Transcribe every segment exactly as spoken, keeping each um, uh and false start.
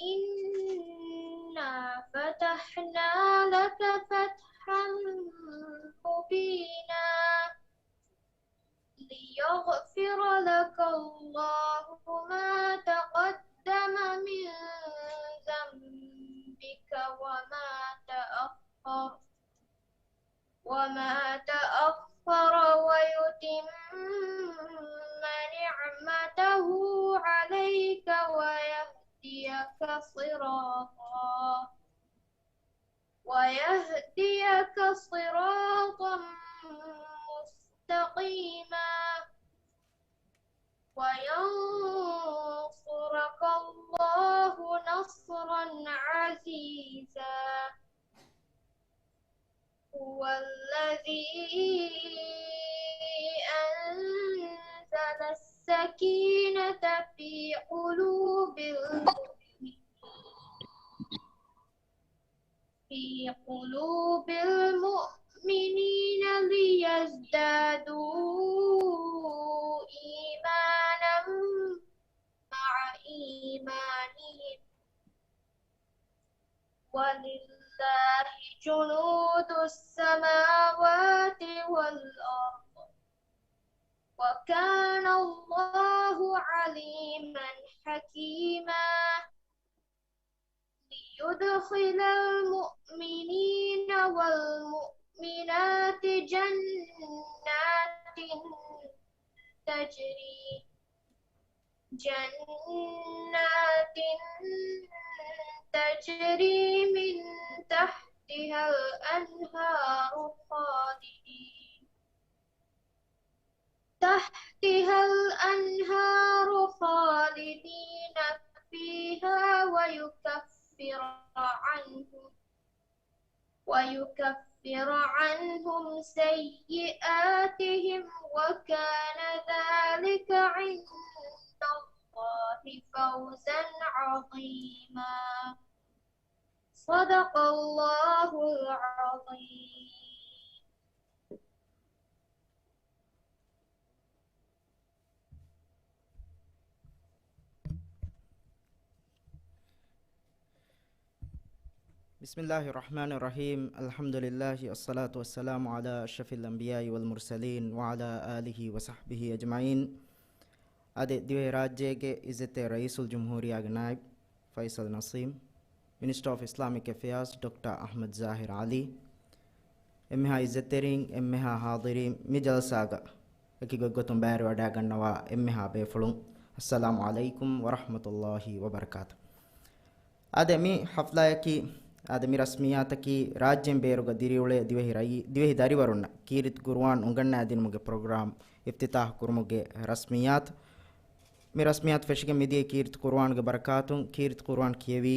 إنا فتحنا لك فتحا مبينا ليغفر لك الله ما تقدم من ذنبك وما تأخر وما تأخر ويتم نعمته عليك ويهديك صراطا ويهديك صراطا مستقيما وينصرك الله نصرا عزيزا هو الذي أنزل السكينة في قلوب المؤمنين في قلوب المؤمنين ليزدادوا إيمانا مع إيمانهم ولله جنود السماوات والأرض وكان الله عليما حكيما ليدخل المؤمنين والمؤمنات جنات تجري جنات تجري من تحتها الأنهار خالدين تحتها الأنهار خالدين فيها ويكفر عنهم ويكفر عنهم سيئاتهم وكان ذلك عند الله فوزا عظيما. صدق الله العظيم. بسم الله الرحمن الرحيم. الحمد لله، الصلاة والسلام على أشرف الأنبياء والمرسلين وعلى آله وصحبه أجمعين. އާދެ، ދިވެހިރާއްޖޭގެ އިއްޒަތްތެރި ރައީސުލްޖުމްހޫރިއްޔާގެ ނާއިބް ފައިސަލް ނަސީމް، މިނިސްޓަރ އޮފް އިސްލާމިކް އެފެއާސް ޑޮކްޓަރ އަޙްމަދު ޒާހިރު ޢަލީ، އެންމެހާ އިއްޒަތްތެރީން، އެންމެހާ ޙާޟިރީން، މި ޖަލްސާގަ އެކި ގޮތްގޮތުން ބައިވެރިވަޑައިގަންނަވާ އެންމެހާ ބޭފުޅުން، އައްސަލާމު ޢަލައިކުމް ވަރަޙްމަތުﷲި ވަބަރަކާތު. އާދެ، މި ޙަފްލާއަކީ، އާދެ، މި ރަސްމިއްޔާތަކީ ރާއްޖޭން ބޭރުގަ ދިރިއުޅޭ ދިވެހި ރައީ-، ދިވެހި ދަރިވަރުންނަށް ކީރިތި ޤުރުއާން އުނގަންނާދިނުމުގެ ޕްރޮގްރާމް އިފްތިތާޙު ކުރުމުގެ ރަސްމިއްޔާތު. މި ރަސްމިއްޔާތު ފެށިގެން މިދިޔަ ކީރިތި ޤުރުއާންގެ ބަރަކާތުން ކީރިތި ޤުރުއާން ކިޔެވީ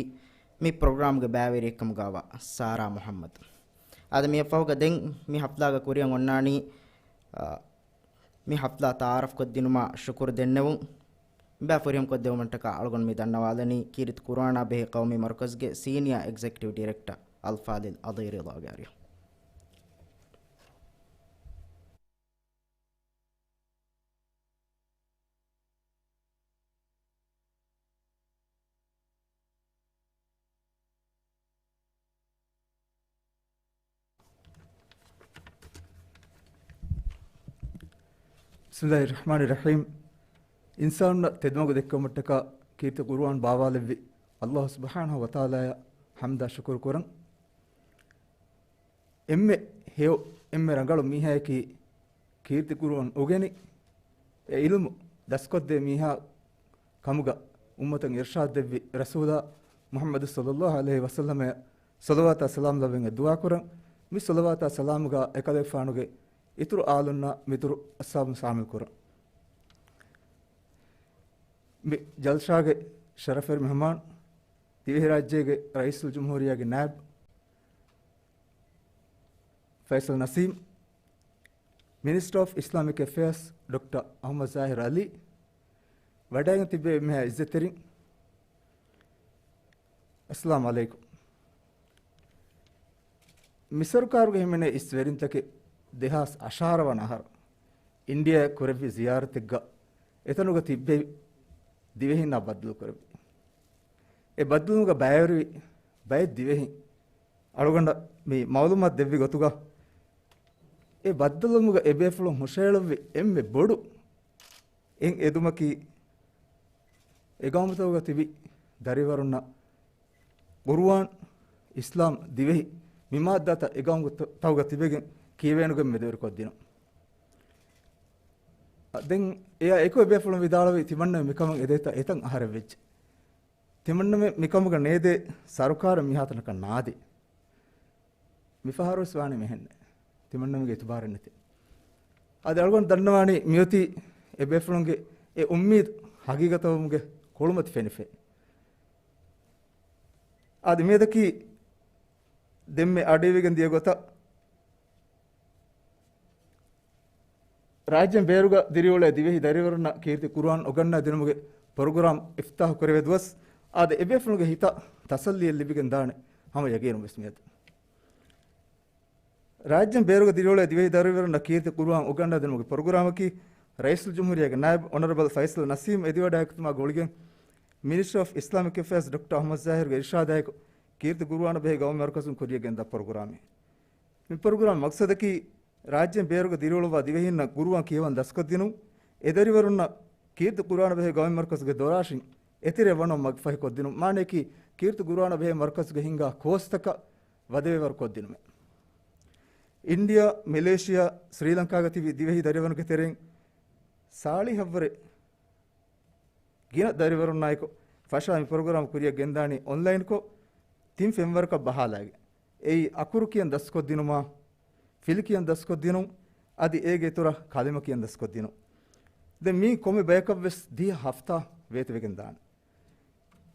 މި ޕްރޮގްރާމްގެ ބައިވެރިއެއްކަމުގައިވާ ސާރާ މުޙައްމަދު. އާދެ، މިއަށްފަހުގަ ދެން މި ޙަފްލާގަ ކުރިއަށް އޮންނާނީ، އާ، މި ޙަފްލާ ތަޢާރަފްކޮށްދިނުމަށް ޝުކުރު ދެންނެވުން. މިބާ ފުރިހަމަކޮށްދެވުމަށްޓަކާ އަޅުގަނޑު މި ދަންނަވާލަނީ ކީރިތި ޤުރުއާނާ ބެހޭ ޤައުމީ މަރުކަޒުގެ ސީނިއާ އެގްޒެކެޓިވް ޑިރެކްޓަރ އަލްފާޟިލް އަލީ ރިޟާގެ އަރިހުން. بسم الله الرحمن الرحيم. އިންސާނުންނަށް ތެދުމަގު ދެއްކެވުމަށްޓަކާ ކީރިތި ޤުރުއާން ބާވާލެއްވި ﷲ ސުބްޙާނަހޫ ވަތަޢާލާއަށް ޙަމްދާ ޝުކުރު ކުރަން. އެންމެ ހެޔޮ، އެންމެ ރަނގަޅު މީހާޔަކީ ކީރިތި ޤުރުއާން އުގެނި، އެ ޢިލްމު ދަސްކޮށްދޭ މީހާ ކަމުގަ އުއްމަތަށް އިރްޝާދު ދެއްވި ރަސޫލާ މުޙައްމަދު ޞައްލައްލާހު ޢަލައިހި ވަސައްލަމައަށް ޞަލަވާތާ ސަލާމް ލައްވަން އެ ދުޢާ ކުރަން. މި ޞަލަވާތާ ސަލާމުގަ އެކަލޭގެފާނުގެ އިތުރު އާލުންނާ މިތުރު އަޞްޙާބުން ޝާމިލް ކުރަން. މި ޖަލްސާގެ ޝަރަފުވެރި މެހުމާން، ދިވެހިރާއްޖޭގެ ރައީސުލްޖުމްހޫރިއްޔާގެ ނާއިބް ފައިސަލް ނަސީމް، މިނިސްޓަރ އޮފް އިސްލާމިކް އެފެއާސް ޑޮކްޓަރ އަޙްމަދު ޒާހިރު ޢަލީ، ވަޑައިގެން ތިއްބެވި އެންމެހާ އިއްޒަތްތެރިން، އައްސަލާމު ޢަލައިކުމް. މި ސަރުކާރުގެ ހިމެނޭ އިސް ވެރިންތަކެއް ދެހާސް އަށާރަ ވަނަ އަހަރު އިންޑިއާއަށް ކުރެއްވި ޒިޔާރަތެއްގަ އެތަނުގަ ތިއްބެވި ދިވެހިންނާ ބައްދަލުކުރެއްވި. އެ ބައްދަލުވުމުގަ ބައިވެރިވި ބައެއް ދިވެހިން އަޅުގަނޑަށް މި މައުލޫމާތު ދެއްވި ގޮތުގަ، އެ ބައްދަލުވުމުގަ އެބޭފުޅުން ހުށައެޅުއްވި އެންމެ ބޮޑު އެއް އެދުމަކީ، އެ ގައުމުތަކުގަ ތިބި ދަރިވަރުންނަށް ޤުރުއާން، އިސްލާމް، ދިވެހި މި މާއްދާތައް އެ ގައުމުތަކުގަ ތިބެގެން ކިޔެވޭނެކަން މެދުވެރިކޮށްދިނުން. ދެން އެއާ އެކު އެބޭފުޅުން ވިދާޅުވީ، ތިމަންނަމެން މިކަމަށް އެދޭތާ އެތަން އަހަރެއް ވެއްޖެ. ތިމަންނަމެން މިކަމުގަ ނޭދޭ ސަރުކާރަށް މިހާތަނަކަށް ނާދޭ. މިފަހަރުވެސް ވާނީ މިހެންނެއް. ތިމަންނަމެންގެ އިތުބާރެއް ނެތޭ. އަދި އަޅުގަނޑު ދަންނަވާނީ މިއޮތީ އެބޭފުޅުންގެ އެ އުއްމީދު ހަގީގަތަށްވުމުގެ ކޮޅުމަތި ފެނިފައި. އަދި މިއަދަކީ ދެންމެ އަޑުއިވިގެން ދިޔަ ގޮތަށް، ރާއްޖޭން ބޭރުގަ ދިރިއުޅޭ ދިވެހި ދަރިވަރުންނަށް ކީރިތި ޤުރުއާން އުގަންނާ ދިނުމުގެ ޕްރޮގްރާމް އިފްތިތާޙު ކުރެވޭ ދުވަސް އާދެ، އެބޭފުޅުންގެ ހިތަށް ތަސައްލީއެއް ލިބިގެން ދާނެ ހަމަ ޔަގީނު ވެސް މިއަދު. ރާއްޖޭން ބޭރުގަ ދިރިއުޅޭ ދިވެހި ދަރިވަރުންނަށް ކީރިތި ޤުރުއާން އުގަންނާ ދިނުމުގެ ޕްރޮގްރާމަކީ، ރައީސުލްޖުމްހޫރިއްޔާގެ ނާއިބު އޮނަރަބަލް ފައިސަލް ނަސީމް އެދިވަޑައިގަތުމާ ގުޅިގެން، މިނިސްޓްރީ އޮފް އިސްލާމިކް އެފެއާޒް ޑޮކްޓަރ އަޙްމަދު ޒާހިރުގެ އިރުޝާދާއެކު، ކީރިތި ޤުރުއާނާ ބެހޭ ގައުމީ މަރުކަޒުން ކުރިއަށް ގެންދާ ޕްރޮގްރާމެއް. މި ޕްރޮގްރާމް މަޤްޞަދަކީ، ރާއްޖޭން ބޭރުގަ ދިރިއުޅުއްވާ ދިވެހީންނަށް ޤުރުއާން ކިޔަވަން ދަސްކޮށްދިނުން، އެދަރިވަރުންނަށް ކީރިތި ޤުރުއާނާ ބެހޭ ގައުމީ މަރުކަޒުގެ ދޮރާށިން އެތެރެއަށް ވަނުން މަގުފަހިކޮށްދިނުން. މާނަޔަކީ، ކީރިތި ޤުރުއާނާ ބެހޭ މަރުކަޒުގެ ހިންގާ ކޯސްތަކަށް ވަދެވޭވަރު ކޮށްދިނުމެއް. އިންޑިއާ، މެލޭޝިޔާ، ސްރީލަންކާގަ ތިބި ދިވެހި ދަރިވަރުންގެ ތެރެއިން ސާޅީހަށްވުރެ ގިނަ ދަރިވަރުންނާއެކު ފަށާ މި ޕްރޮގްރާމް ކުރިއަށް ގެންދާނީ އޮންލައިންކޮށް، ތިން ފެންވަރަކަށް ބަހާލައިގެން. އެއީ އަކުރު ކިޔަން ދަސްކޮށްދިނުމާ، ފިލި ކިޔަން ދަސްކޮށްދިނުން، އަދި އޭގެ އިތުރަށް ކަލިމަ ކިޔަން ދަސްކޮށްދިނުން. ދެން މީ ކޮންމެ ބަޔަކަށްވެސް ދިހަ ހަފްތާ ވޭތުވެގެން ދާނެ.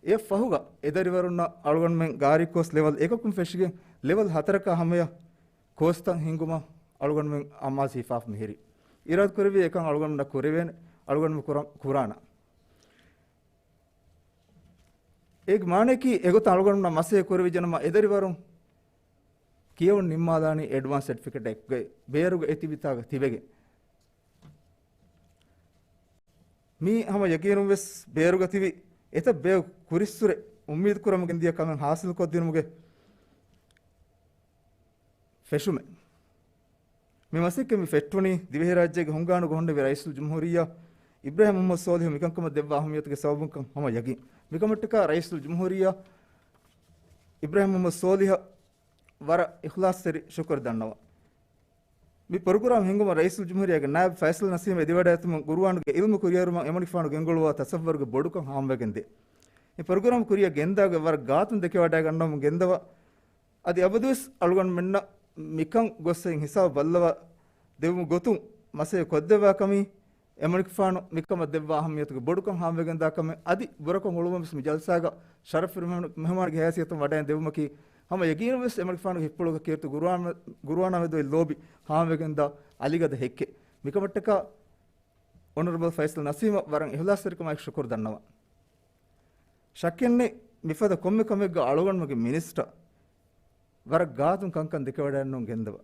އެއަށް ފަހުގަ އެދަރިވަރުންނަށް އަޅުގަނޑުމެން ގާރީ ކޯސް ލެވެލް އެކަކުން ފެށިގެން، ލެވެލް ހަތަރަކާ ހަމަޔަށް ކޯސްތައް ހިންގުމަށް އަޅުގަނޑުމެން އަމާޒު ހިފާފަ މިހިރީ. އިރާދަކުރެއްވިއްޔާ އެކަން އަޅުގަނޑުމެންނަށް ކުރެވޭނެ، އަޅުގަނޑުމެން ކުރަން، ކުރާނަން. އޭގެ މާނަޔަކީ، އެގޮތަށް އަޅުގަނޑުމެންނަށް މަސައްކަތް ކުރެވިއްޖެނަމަ، އެދަރިވަރުން ކިޔަވަން ނިންމާލާނީ އެޑްވާންސް ސަޓްފިކެޓެއްގައި ބޭރުގަ އެ ތިބިތާގަ ތިބެގެން. މީ ހަމަ ޔަގީނުން ވެސް ބޭރުގަ ތިބި އެތައް ބޭރު ކުރިއްސުރެ އުއްމީދު ކުރަމުން ގެންދިޔަ ކަމެއް ހާސިލް ކޮށްދިނުމުގެ ފެށުމެއް. މި މަސައްކަތް މި ފެއްޓުނީ ދިވެހިރާއްޖޭގެ ހުންގާނުގަ ހުންނެވި ރައީސުލްޖުމްހޫރިއްޔާ އިބްރާހިމް މުޙައްމަދު ސޯލިހު މިކަންކަމަށް ދެއްވާ އަހައްމިއްޔަތުގެ ސަބަބުންކަން ހަމަ ޔަގީން. މިކަމަށްޓަކާ ރައީސުލްޖުމްހޫރިއްޔާ އިބްރާހިމް މުޙައްމަދު ސޯލިހަށް ވަރަށް އިޚްލާޞްތެރި ޝުކުރު ދަންނަވަން. މި ޕްރޮގްރާމް ހިންގުމަށް ރައީސުލްޖުމްހޫރިއްޔާގެ ނާއިބު ފައިސަލް ނަސީމް އެދިވަޑައިގަތުމުން ޤުރުއާނުގެ ޢިލްމު ކުރިއެރުމަށް އެމަނިކުފާނު ގެންގުޅުއްވާ ތަޞައްވަރުގެ ބޮޑުކަން ހާމަވެގެންދޭ. މި ޕްރޮގްރާމް ކުރިއަށް ގެންދާގޮތް ވަރަށް ގާތުން ދެކެވަޑައިގަންނަވަމުން ގެންދަވާ، އަދި އަބަދުވެސް އަޅުގަނޑުމެންނަށް މިކަން ގޮއްސައިން ހިސާބު ބައްލަވާ ދެވުމުގެ ގޮތުން މަސައްކަތް ކޮށްދެއްވާ ކަމީ، އެމަނިކުފާނު މިކަމަށް ދެއްވާ އަހައްމިއްޔަތުގެ ބޮޑުކަން ހާމަވެގެންދާ ކަމެއް. އަދި ބުރަކޮށް އުޅުމުން ވެސް މި ޖަލްސާގަ ޝަރަފުވެރި މެހު-، މެހުމާނެއްގެ ހައިސިއްޔަތުން ވަޑައިގެން ދެވުމަކީ، ހަމަ ޔަގީނުން ވެސް އެމަނިކުފާނުގެ ހިތްޕުޅުގަ ކީރިތި ޤުރުއާން، ޤުރުއާނާ މެދު އޮތް ލޯބި ހާމަވެގެންދާ އަލިގަދަ ހެއްކެއް. މިކަމަށްޓަކާ އޮނަރަބަލް ފައިސަލް ނަސީމަށް ވަރަށް އިޚްލާޞްތެރިކަމާއެކު ޝުކުރު ދަންނަވަން. ޝައްކެއްނެތް، މިފަދަ ކޮންމެ ކަމެއްގަ އަޅުގަނޑުމެންގެ މިނިސްޓަރ ވަރަށް ގާތުން ކަންކަން ދެކެވަޑައިގަންނަވަމުން ގެންދަވާ.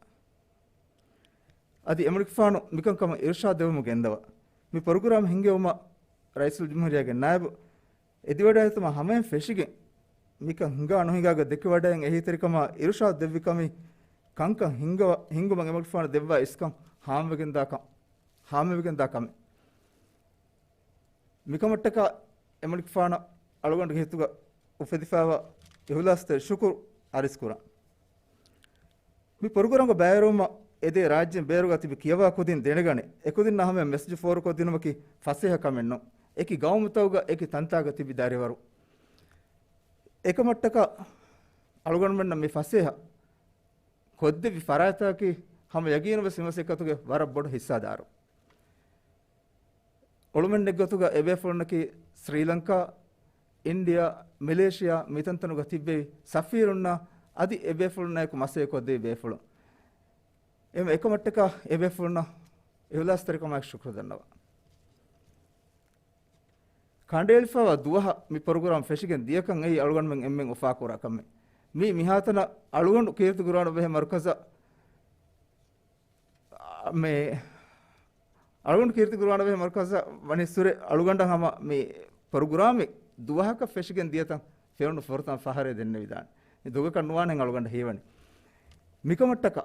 އަދި އެމަނިކުފާނު މިކަންކަމަށް އިރުޝާދު ދެވުމުން ގެންދަވާ. މި ޕްރޮގްރާމް ހިންގެވުމަށް ރައީސުލްޖުމްހޫރިއްޔާގެ ނާއިބު އެދިވަޑައިގަތުމާ ހަމަޔަށް ފެށިގެން، މިކަން ހިނގާ ނުހިނގާގަ ދެކެވަޑައިގެން އެހީތެރިކަމާ އިރުޝާދު ދެއްވި ކަމީ، ކަންކަން ހިންގަވަ-، ހިންގުމަށް އެމަނިކުފާނު ދެއްވާ އިސްކަން ހާމަވެގެންދާ ކަން، ހާމަވެގެންދާ ކަމެއް. މިކަމަށްޓަކާ އެމަނިކުފާނަށް އަޅުގަނޑުގެ ހިތުގަ އުފެދިފައިވާ އިޚްލާޞްތެރި ޝުކުރު އަރިސްކުރަން. މި ޕްރޮގްރާމްގަ ބައިވެރިވުމަށް އެދޭ ރާއްޖޭން ބޭރުގަ ތިބި ކިޔަވާ ކުދިން ދެނެގަނެ، އެކުދިންނަށް ހަމަޔަށް މެސެޖު ފޯރުކޮށްދިނުމަކީ ފަސޭހަ ކަމެއް ނޫން. އެކި ގައުމުތަކުގަ އެކި ތަންތާގަ ތިބި ދަރިވަރު. އެކަމަށްޓަކާ އަޅުގަނޑުމެންނަށް މި ފަސޭހަ ކޮށްދެއްވި ފަރާތްތަކަކީ ހަމަ ޔަގީނުން ވެސް މި މަސައްކަތުގެ ވަރަށް ބޮޑު ހިއްސާދާރު. އުޅުމެއް ނެތް ގޮތުގަ އެބޭފުޅުންނަކީ ސްރީލަންކާ، އިންޑިއާ، މެލޭޝިޔާ މިތަންތަނުގަ ތިއްބެވި ސަފީރުންނާ އަދި އެބޭފުޅުންނާއެކު މަސައްކަތް ކޮށްދެވި ބޭފުޅުން. އެހެން އެކަމަށްޓަކާ އެބޭފުޅުންނަށް އިޚްލާޞްތެރިކަމާއެކު ޝުކުރު ދަންނަވަން. ކަނޑައެޅިފައިވާ ދުވަހަށް މި ޕްރޮގްރާމް ފެށިގެން ދިޔަކަން އެއީ އަޅުގަނޑުމެން އެންމެން އުފާކުރާ ކަމެއް. މީ މިހާތަނަށް އަޅުގަނޑު ކީރިތި ޤުރުއާނާ ބެހޭ މަރުކަޒަށް މި އަޅުގަނޑު ކީރިތި ޤުރުއާނާ ބެހޭ މަރުކަޒަށް ވަނިއްސުރެ އަޅުގަނޑަށް ހަމަ މި ޕްރޮގްރާމެއް ދުވަހަކަށް ފެށިގެން ދިޔަތަން ފެނުނު ފުރަތަމަ ފަހަރެއް ދެންނެވިދާނެ. މި ދޮގަކަށް ނުވާނެ އަޅުގަނޑަށް ހީވަނީ. މިކަމަށްޓަކާ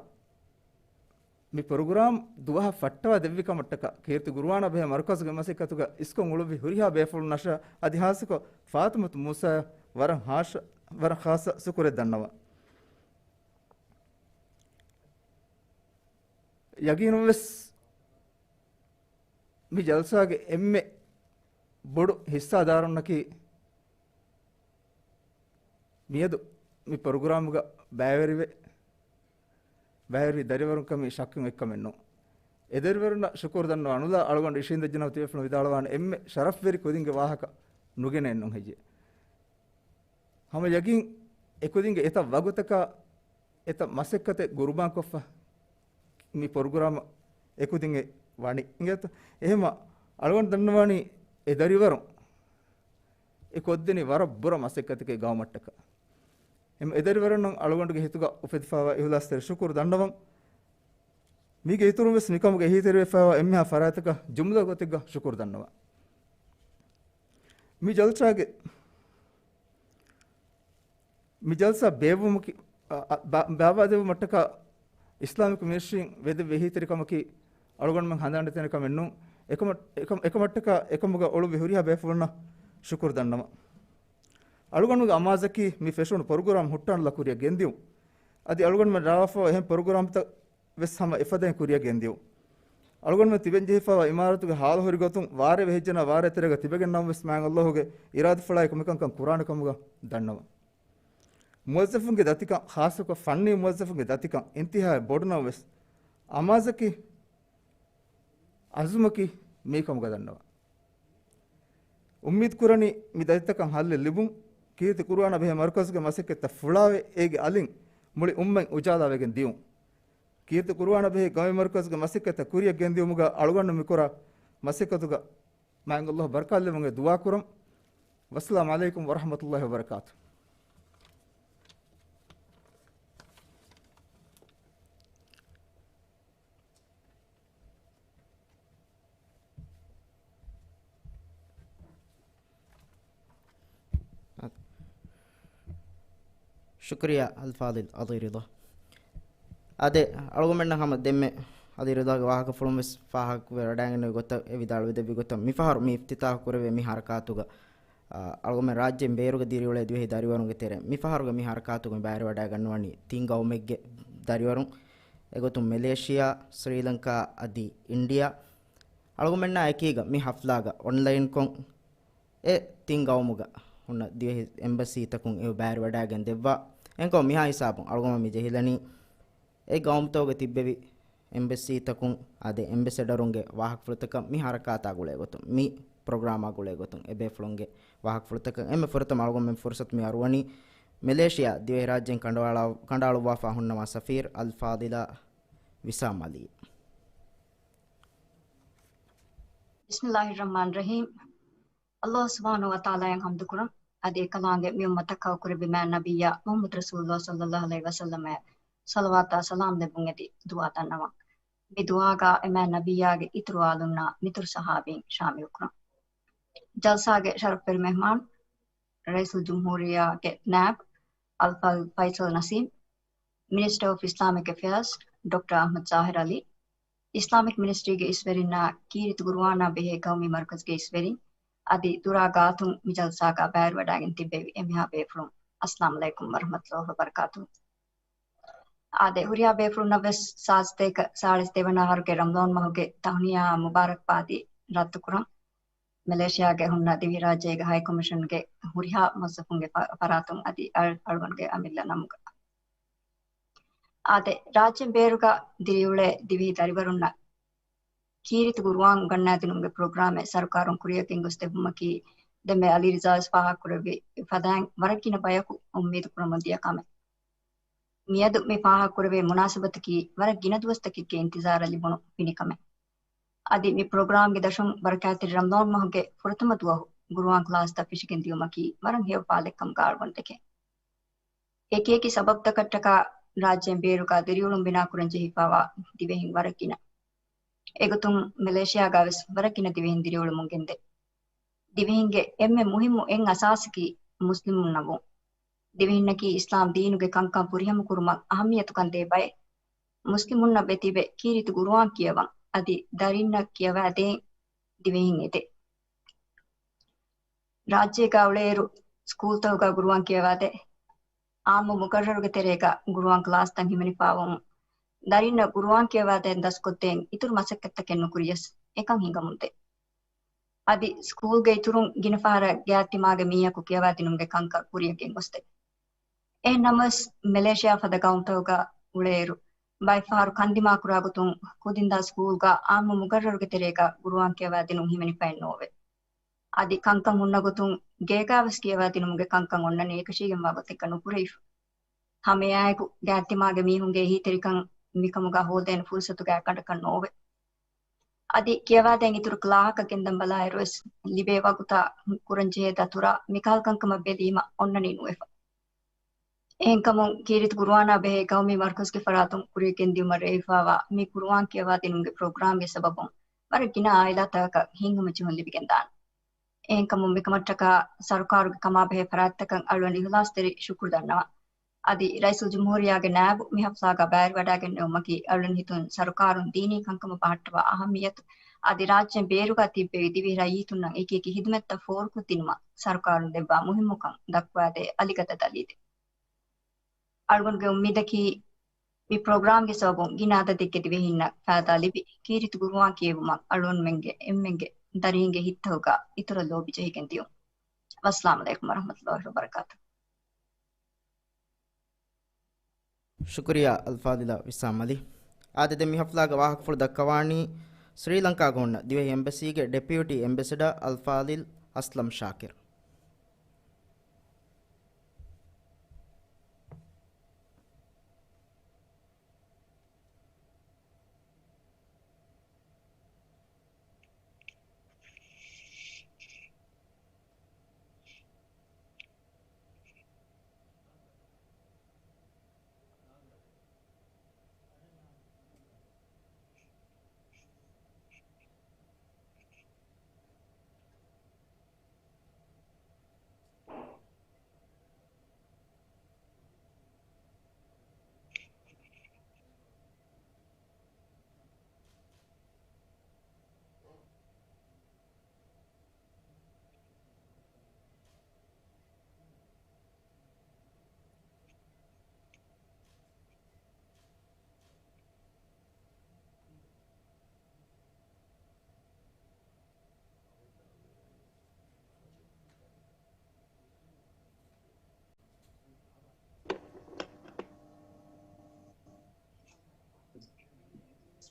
މި ޕްރޮގްރާމް ދުވަހަށް ފައްޓަވާ ދެއްވި ކަމަށްޓަކާ ކީރިތި ޤުރުއާނާ ބެހޭ މަރުކަޒުގެ މަސައްކަތުގަ އިސްކޮށް އުޅުއްވި ހުރިހާ ބޭފުޅުންނަށާ އަދި ހާއްސަކޮށް ފާތިމަތު މޫސާއަށް ވަރަށް ހާއްސަ، ވަރަށް ޚާއްޞަ ޝުކުރެއް ދަންނަވަން. ޔަގީނުންވެސް މި ޖަލްސާގެ އެންމެ ބޮޑު ހިއްސާދާރުންނަކީ މިއަދު މި ޕްރޮގްރާމުގަ ބައިވެރިވެ، ބައިވެރިވި ދަރިވަރުންކަމީ ޝައްކެއް އެއްކަމެއް ނޫން. އެ ދަރިވަރުންނަށް ޝުކުރު ދަންނަވާ ނުލާ އަޅުގަނޑު އިށީނދެއްޖެނަމަ ތިބޭފުޅުން ވިދާޅުވާނެ އެންމެ ޝަރަފްވެރި ކުދިންގެ ވާހަކަ ނުގެނެއެއްނު ހެއްޔޭ. ހަމަ ޔަގީން އެކުދިންގެ އެތައް ވަގުތަކާ އެތައް މަސައްކަތެއް ގުރުބާންކޮށްފަ މި ޕްރޮގްރާމަށް އެކުދިން އެ ވަނީ. އިނގޭތަ؟ އެހެމަ އަޅުގަނޑު ދަންނަވާނީ އެ ދަރިވަރުން އެ ކޮށްދެނީ ވަރަށް ބުރަ މަސައްކަތެކޭ ގައުމަށްޓަކާ. އެމަ އެދަރިވަރުންނަށް އަޅުގަނޑުގެ ހިތުގަ އުފެދިފައިވާ އިހުލާސްތެރި ޝުކުރު ދަންނަވަން. މީގެ އިތުރުން ވެސް މިކަމުގެ އެހީތެރިވެފައިވާ އެންމެހާ ފަރާތަކަށް ޖުމްލަ ގޮތެއްގަ ޝުކުރު ދަންނަވަން. މި ޖަލްސާގެ، މި ޖަލްސާ ބޭއްވުމަކީ، އަ، އަ، ބާ-، ބާވާދެއްވުމަށްޓަކާ އިސްލާމިކް މިނިސްޓްރީން ވެދެއްވި އެހީތެރިކަމަކީ އަޅުގަނޑުމެން ހަނދާން ދޭނެ ކަމެއް ނޫން. އެކަމަށް-، އެކަމަށްޓަކާ އެކަމުގަ އުޅުއްވި ހުރިހާ ބޭފުޅުންނަށް ޝުކުރު ދަންނަވަން. އަޅުގަނޑުގެ އަމާޒަކީ މި ފެށުނު ޕްރޮގްރާމް ހުއްޓާނުލާ ކުރިއަށް ގެންދިޔުން. އަދި އަޅުގަނޑުމެން ރާވާފައިވާ އެހެން ޕްރޮގްރާމްތައް ވެސް ހަމަ އެފަދައިން ކުރިއަށް ގެންދިޔުން. އަޅުގަނޑުމެން ތިބެންޖެހިފައިވާ އިމާރާތުގެ ހާލު ހުރި ގޮތުން ވާރޭ ވެހިއްޖެނާ ވާރޭ ތެރޭގަ ތިބެގެން ނަމަވެސް މާތް ﷲ ގެ އިރާދަފުޅާއެކު މިކަންކަން ކުރާނެ ކަމުގަ ދަންނަވަން. މުވައްޒަފުންގެ ދަތިކަން، ޚާއްޞަކޮށް ފަންނީ މުވައްޒަފުންގެ ދަތިކަން އިންތިހާއަށް ބޮޑު ނަމަވެސް އަމާޒަކީ އަޒުމަކީ މީ ކަމުގަ ދަންނަވަން. އުއްމީދު ކުރަނީ މި ދަތިތަކަށް ހައްލެއް ލިބުން. ކީރިތި ޤުރުއާނާ ބެހޭ މަރުކަޒުގެ މަސައްކަތްތައް ފުޅާވެ އޭގެ އަލިން މުޅި އުއްމަތް އުޖާލާވެގެން ދިޔުން. ކީރިތި ޤުރުއާނާ ބެހޭ ގައުމީ މަރުކަޒުގެ މަސައްކަތްތައް ކުރިއަށް ގެންދިޔުމުގަ އަޅުގަނޑު މިކުރާ މަސައްކަތުގަ މާތް ﷲ ބަރަކާތްލެއްވުމުގެ ދުޢާ ކުރަން. ވައްސަލާމު ޢަލައިކުމް ވަރަޙްމަތުﷲ ވަބަރަކާތުހު. ޝުކުރިއްޔާ އަލްފާޟިލް އަލީ ރިޟާ. އާދެ، އަޅުގަނޑުމެންނަށް ހަމަ ދެންމެ އަލީ ރިޟާގެ ވާހަކަފުޅުން ވެސް ފާހަގަވެވަޑައިގެންނެވި ގޮތަށް އެ ވިދާޅުވެދެއްވި ގޮތަށް، މިފަހަރު މި އިފްތިތާޙު ކުރެވޭ މި ޙަރަކާތުގަ، އާ، އަޅުގަނޑުމެން ރާއްޖޭން ބޭރުގަ ދިރިއުޅޭ ދިވެހި ދަރިވަރުންގެ ތެރެއިން މިފަހަރުގެ މި ޙަރަކާތުގަ ބައިވެވަޑައިގަންނަވަނީ ތިން ގައުމެއްގެ ދަރިވަރުން. އެގޮތުން މެލޭޝިޔާ، ސްރީލަންކާ އަދި އިންޑިޔާ. އަޅުގަނޑުމެންނާ އެކީގަ މި ޙަފްލާގަ އޮންލައިންކޮށް އެ ތިން ގައުމުގަ ހުންނަ ދިވެހި އެމްބަސީތަކުން އެ ބައިވެވަޑައިގެން ދެއްވާ. އެހެންކޮށް މިހާ ހިސާބުން އަޅުގަނޑު މި ޖެހިލަނީ އެ ގައުމުތަކުގަ ތިއްބެވި އެމްބެސީތަކުން އާދެ، އެމްބެސެޑަރުންގެ ވާހަކަފުޅުތަކަށް މި ޙަރަކާތާ ގުޅޭ ގޮތުން، މި ޕްރޮގްރާމާ ގުޅޭ ގޮތުން އެބޭފުޅުންގެ ވާހަކަފުޅުތަކަށް އެންމެ ފުރަތަމަ އަޅުގަނޑުމެން ފުރުސަތު މި އަރުވަނީ މެލޭޝިޔާ ދިވެހިރާއްޖޭން ކަނޑައަޅާ-، ކަނޑައަޅުއްވާފަ ހުންނަވާ ސަފީރް އަލްފާޟިލާ ވިސާމް ޢަލީ. ބިސްމިﷲ ރަޙްމާން ރަޙީމް. ﷲ ސުބްޙާނަހޫ ވަތަޢާލާއަށް ޙަމްދު ކުރަން. އަދި އެކަލާނގެ މި އުއްމަތަށް ކައުކުރެއްވި މާތް ނަބިއްޔާ މުޙައްމަދު ރަސޫލުﷲ ޞައްލަﷲ ޢަލައިހި ވަސައްލަމައަށް ޞަލަވާތާ ސަލާމް ލެއްވުން އެދި ދުޢާ ދަންނަވަން. މި ދުޢާގަ އެ މާތް ނަބިއްޔާގެ އިތުރު އާލުންނާ މިތުރު ޞަޙާބީން ޝާމިލް ކުރަން. ޖަލްސާގެ ޝަރަފްވެރި މެހްމާން، ރައީސުލްޖުމްހޫރިއްޔާގެ ނާއިބު އަލްފާޟިލް ފައިޞަލް ނަސީމް، މިނިސްޓަރ އޮފް އިސްލާމިކް އެފެއާޒް ޑޮކްޓަރ އަޙްމަދު ޒާހިރު ޢަލީ، އިސްލާމިކް މިނިސްޓްރީގެ އިސްވެރިންނާ ކީރިތި ޤުރުއާނާ ބެހޭ ގައުމީ މަރުކަޒުގެ އިސްވެރިން އަދި ދުރާ ގާތުން މި ޖަލްސާގަ ބައިވެރިވަޑައިގެން ތިއްބެވި އެންމެހާ ބޭފުޅުން، އައްސަލާމު ޢަލައިކުމް ވަރަޙްމަތުﷲ ވަބަރަކާތުހު. އާދެ، ހުރިހާ ބޭފުޅުންނަށް ވެސް ސާދަ ސަތޭކަ ސާޅީސް ތޭވަނަ އަހަރުގެ ރަމަޟާން މަހުގެ ތަހުނިޔާ މުބާރަކްބާދީ ރައްދުކުރަން. މެލޭޝިޔާގެ ހުންނަ ދިވެހިރާއްޖޭގެ ހައިކޮމިޝަންގެ ހުރިހާ މުވައްޒަފުންގެ ފަ-، ފަރާތުން އަދި އަޅު-، އަޅުގަނޑުގެ އަމިއްލަ ނަމުގަ. އާދެ، ރާއްޖޭން ބޭރުގަ ދިރިއުޅޭ ދިވެހި ދަރިވަރުންނަށް ކީރިތި ޤުރުއާން އުނގަންނާދިނުމުގެ ޕްރޮގްރާމެއް ސަރުކާރުން ކުރިއަށް ގެންގޮސްދެއްވުމަކީ، ދެންމެ އަލީ ރިޒާ ވެސް ފާހަގަކުރެއްވި ފަދައިން ވަރަށް ގިނަ ބަޔަކު އުއްމީދު ކުރަމުން ދިޔަ ކަމެއް. މިއަދު މި ފާހަގަކުރެވޭ މުނާސަބަތަކީ ވަރަށް ގިނަ ދުވަސްތަކެއްގެ އިންތިޒާރަށް ލިބުނު ފިނިކަމެއް. އަދި މި ޕްރޮގްރާމްގެ ދަށުން ބަރަކާތްތެރި ރަމަޟާން މަހުގެ ފުރަތަމަ ދުވަހު ޤުރުއާން ކްލާސްތައް ފެށިގެން ދިޔުމަކީ ވަރަށް ހެޔޮ ފާލެއްކަމުގަ އަޅުގަނޑު ދެކެން. އެކިއެކި ސަބަބުތަކަށްޓަކާ ރާއްޖޭން ބޭރުގަ ދިރިއުޅުން ބިނާކުރަން ޖެހިފައިވާ ދިވެހިން ވަރަށް ގިނަ. އެގޮތުން މެލޭޝިޔާގަ ވެސް ވަރަށް ގިނަ ދިވެހިން ދިރިއުޅެމުން ގެންދޭ. ދިވެހިންގެ އެންމެ މުހިއްމު އެއް އަސާސަކީ މުސްލިމުންނަށް ވުން. ދިވެހިންނަކީ އިސްލާމް ދީނުގެ ކަންކަން ފުރިހަމަ ކުރުމަށް އަހައްމިއްޔަތުކަން ދޭ ބައެއް. މުސްލިމުންނަށް ވެ ތިބެ ކީރިތި ގުރުއާން ކިޔަވަން އަދި ދަރިންނަށް ކިޔަވާދޭން ދިވެހިން އެދޭ. ރާއްޖޭގަ އުޅޭއިރު ސްކޫލްތަކުގަ ގުރުއާން ކިޔަވާދޭ. އާއްމު މުގައްރަރުގެ ތެރޭގަ ގުރުއާން ކްލާސްތައް ހިމެނިފައިވުމުން، ދަރިންނަށް ގުރުއާން ކިޔަވާދޭން ދަސްކޮށްދޭން އިތުރު މަސައްކަތްތަކެއް ނުކުރިޔަސް އެކަން ހިނގަމުންދޭ. އަދި ސްކޫލްގެ އިތުރުން ގިނަ ފަހަރަށް ގާތްތިމާގެ މީހަކު ކިޔަވާދިނުމުގެ ކަންކަން ކުރިއަށް ގެންގޮސްދޭ. އެހެން ނަމަވެސް، މެލޭޝިޔާ ފަދަ ގައުމުތަކުގަ އުޅޭއިރު، ބައެއް ފަހަރު ކަންދިމާކުރާ ގޮތުން ކުދިންދާ ސްކޫލްގަ އާއްމު މުގައްރަރުގެ ތެރޭގަ ގުރުއާން ކިޔަވާދިނުން ހިމެނިފައެއް ނޯވޭ. އަދި ކަންކަން ހުންނަ ގޮތުން ގޭގާވެސް ކިޔަވާދިނުމުގެ ކަންކަން އޮންނަނީ އެކަށީގެންވާ ގޮތެއްގަ ނުކުރެވިފަ. ހަމައެއާއެކު ގާތްތިމާގެ މީހުންގެ އެހީތެރިކަން މިކަމުގަ ހޯދޭނެ ފުރުސަތުގައި ކަނޑަކަށް ނޯވޭ. އަދި ކިޔަވާދޭން އިތުރު ކްލާހަކަށް ގެންދަން ބަލާއިރުވެސް ލިބޭ ވަގުތާ ކުރަންޖެހޭ ދަތުރާ މިކަހަލަ ކަންކަމަށް ބެލީމަ އޮންނަނީ ނުވެފަ. އެހެންކަމުން ކީރިތި ގުރުއާނާ ބެހޭ ގައުމީ މަރުކަޒުގެ ފަރާތުން ކުރިއަށް ގެންދިއުމަށް ރޭވިފައިވާ މި ގުރުއާން ކިޔަވާދިނުމުގެ ޕްރޮގްރާމްގެ ސަބަބުން ވަރަށް ގިނަ އާއިލާތަކަކަށް ހިތްހަމަޖެހުން ލިބިގެންދާނެ. އެހެންކަމުން މިކަމަށްޓަކާ ސަރުކާރުގެ ކަމާބެހޭ ފަރާތްތަކަށް އަޅުގަނޑު އިހުލާސްތެރި ޝުކުރު ދަންނަވަން. އަދި ރައީސުލްޖުމްހޫރިއްޔާގެ ނާއިބު މި ހަފްލާގަ ބައިވެރިވަޑައިގެންނެވުމަކީ އަޅުގަނޑު ހިތުން ސަރުކާރުން ދީނީ ކަންކަމަށް ބަހައްޓަވާ އަހައްމިއްޔަތު އަދި ރާއްޖޭން ބޭރުގަ ތިއްބެވި ދިވެހި ރައްޔިތުންނަށް އެކިއެކި ހިދުމަތްތައް ފޯރުކޮށްދިނުމަށް ސަރުކާރުން ދެއްވާ މުހިއްމުކަން ދައްކުވާދޭ އަލިގަދަ ދަލީލެއް. އަޅުގަނޑުގެ އުއްމީދަކީ، މި ޕްރޮގްރާމްގެ ސަބަބުން ގިނަ އަދަދެއްގެ ދިވެހިންނަށް ފައިދާ ލިބި، ކީރިތި ގުރުއާން ކިޔެވުމަށް އަޅުގަނޑުމެންގެ އެންމެންގެ ދަރީންގެ ހިތްތަކުގަ އިތުރަށް ލޯބި ޖެހިގެން ދިޔުން. ވައްސަލާމް ޢަލައިކުމް ވަރަޙްމަތުﷲި ވަބަރަކާތުހު. ޝުކުރިއްޔާ އަލްފާޟިލާ ވިސާމް ޢަލީ. އާދެ، ދެން މި ހަފްލާގެ ވާހަކަފުޅު ދައްކަވާނީ ސްރީލަންކާގަ ހުންނަ ދިވެހި އެމްބަސީގެ ޑެޕިއުޓީ އެމްބެސެޑާ އަލްފާޟިލް އަސްލަމް ޝާކިރު.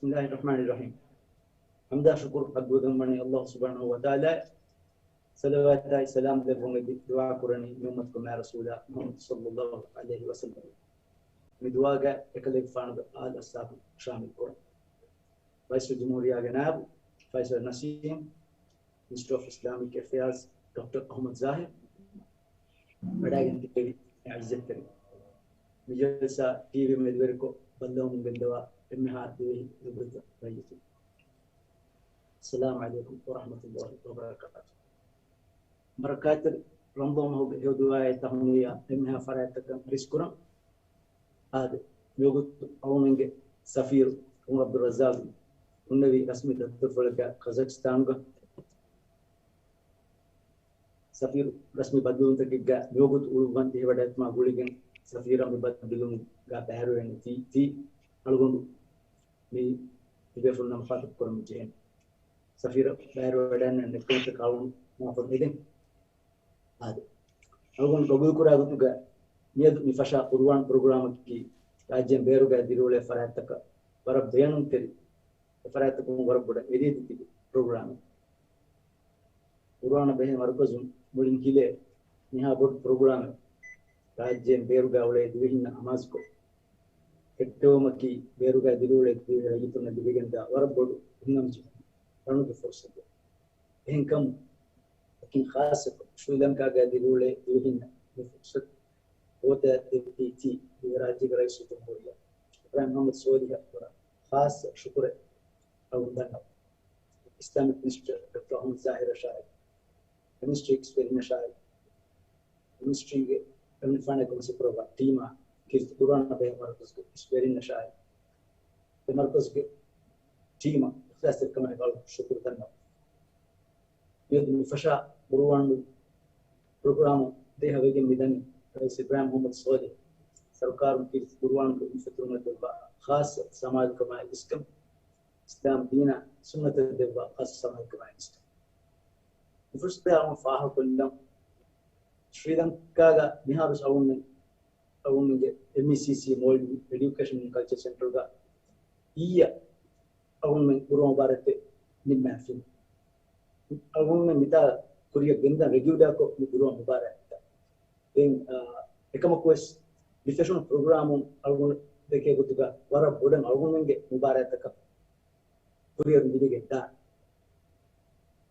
بسم الله الرحمن الرحيم. ޙަމްދާ ޝުކުރު ޙައްޤުވެގެންވަނީ ﷲ ސުބްޙާނަހޫ ވަތަޢާލާއަށް. ޞަލަވާތާއި ސަލާމް ދެއްވުން އެދި ދުޢާ ކުރަނީ މި އުއްމަތުގެ މާތް ރަސޫލާ މުޙައްމަދު ޞައްލައްލާހު ޢަލައިހި ވަސައްލަމް. މި ދުޢާގަ އެކަލޭގެފާނުގެ އާލް އަޞްޙާބު ޝާމިލް ކުރަން. ރައީސުލްޖުމްހޫރިއްޔާގެ ނާއިބު ފައިސަލް ނަސީމް، މިނިސްޓަރ އޮފް އިސްލާމިކް އެފެއާޒް ޑޮކްޓަރ އަޙްމަދު ޒާހިރު، ވަޑައިގެން ތިއްބެވި އިއްޒަތްތެރި މި ޖަލްސާ ޓީވީ މެދުވެރިކޮށް ބައްލަވަމުން ގެންދަވާ އެންމެހާ ދިވެހި ނުބުއްތަ ރައްޔިތުން. އައްސަލާމު ޢަލައިކުމް ވަރަޙްމަތުﷲި ވަބަރަކާތުހު. ބަރަކާތްތެރި ރަމަޟާން މަހުގެ ހެޔޮ ދުޢާއެއް ތަހުނިޔާ އެންމެހާ ފަރާތްތަކަށް އަރިސްކުރަން. އާދެ، މިވަގުތު އަޅުގަނޑުގެ ސަފީރު ޢުމަރު ޢަބްދުއްރައްޒާޤު ހުންނެވި ރަސްމީ ދަތުރުފުޅެއްގަ ކަޒަކްސްތާނުގަ ސަފީރު ރަސްމީ ބައްދަލުވުންތަކެއްގަ މިވަގުތު އުޅުއްވަން ޖެހިވަޑައިގަތުމާ ގުޅިގެން ސަފީރަށް މި ބައްދަލުވުމުގަ ބައިވެރިވެން ތީ، ތީ އަޅުގަނޑު މި ތިބޭފުޅުންނާ މުޚާޠަބު ކުރަމުން ޖެހޭނެ. ސަފީރަށް ބައިވެރިވަޑައިގަންނަވާ ނެތްކަމަށްޓަކާ އަޅުގަނޑު މާފަށް އެދެން. އާދެ، އަޅުގަނޑު ގަބޫލުކުރާ ގޮތުގަ މިއަދު މި ފަށާ ޤުރުއާން ޕްރޮގްރާމަކީ ރާއްޖޭން ބޭރުގައި ދިރިއުޅޭ ފަރާތްތަކަށް ވަރަށް ބޭނުންތެރި، އެ ފަރާތްތަކުން ވަރަށް ބޮޑަށް އެރިއެދި ތިބި ޕްރޮގްރާމެއް. ޤުރުއާނަށް ބެހޭ މަރުކަޒުން މުޅިން ހިލޭ މިހާ ބޮޑު ޕްރޮގްރާމެއް ރާއްޖޭން ބޭރުގައި އުޅޭ ދިވެހިންނަށް އަމާޒުކޮށް، ކެއްޓެވުމަކީ ބޭރުގައި ދިރިއުޅޭ ދިވެހި ރައްޔިތުންނަށް ލިބިގެންދާ ވަރަށް ބޮޑު ހިތްހަމަޖެހުމެއް ކުރުމުގެ ފުރުޞަތެއް. އެހެންކަމުން، އެކި ޚާއްޞަކޮށް ޝްރީލަންކާގައި ދިރިއުޅޭ ދިވެހިންނަށް މި ފުރުޞަތު ހޯދާ ދެއްވީ ތި ދިވެހިރާއްޖޭގެ ރައީސުލްޖުމްހޫރިއްޔާ އިބްރާހިމް މުޙައްމަދު ސޯލިހަށް ކުރާ ޚާއްޞަ ޝުކުރެއް އަޅުގަނޑު ދަންނަވަން. އިސްލާމިކް މިނިސްޓަރ ޑޮކްޓަރ އަޙްމަދު ޒާހިރަށާއި، ކެމިސްޓްރީ އެކްސްޕެރިމެންޓަށާއި، މިނިސްޓްރީގެ އެމްއެން ފަންޑާ ކޮމިސަ ޕްރޮގްރާމް ޓީމާ ކީރިތި ޤުރުއާނާ ބެހޭ މަރުކަޒުގެ އިސްވެރިންނަށާއި، އެ މަރުކަޒުގެ ޓީމަށް އިޚްލާޞްތެރިކަމާއި ވަރަށް ޝުކުރު ދަންނަވަން. މިއަދު މި ފަށާ ޤުރުއާން ޕްރޮގްރާމު ދޭހަވެގެން މިދަނީ ރައީސް އިބްރާހިމް މުޙައްމަދު ޞާލިޙް ސަރުކާރުން ކީރިތި ޤުރުއާންގެ އުނިފެތުރުމަށް ދެއްވާ ޚާއްޞަ ސަމާލުކަމާއި އިސްކަން، އިސްލާމް ދީނާ ސުންނަތަށް ދެއްވާ ޚާއްޞަ ސަމާލުކަމާއި އިސްކަން. މި ފުރުޞަތުގައި ފާހަގަކޮށްލަން، ޝްރީލަންކާގަ މިހާރު އަޅުގަނޑުމެން، އަޅުގަނޑުމެންގެ އެމްއީސީސީ، މޯލްޑިވް އެޑިއުކޭޝަން އެންޑް ކަލްޗަރ ސެންޓަރުގަ އިއްޔަ އަޅުގަނޑުމެން ޤުރުއާން މުބާރާތެއް ނިންމާފިން. އަޅުގަނޑުމެން މިތާ ކުރިއަށް ގެންދަން ރެގިއުލާކޮށް މި ޤުރުއާން މުބާރާތްތައް. ދެން، އާ، އެކަމަކުވެސް މި ފެށުނު ޕްރޮގްރާމުން އަޅުގަނޑު ދެކޭ ގޮތުގަ ވަރަށް ބޮޑަށް އަޅުގަނޑުމެންގެ މުބާރާތްތަކަށް ކުރިއަރު ލިބިގެން ދާނެ.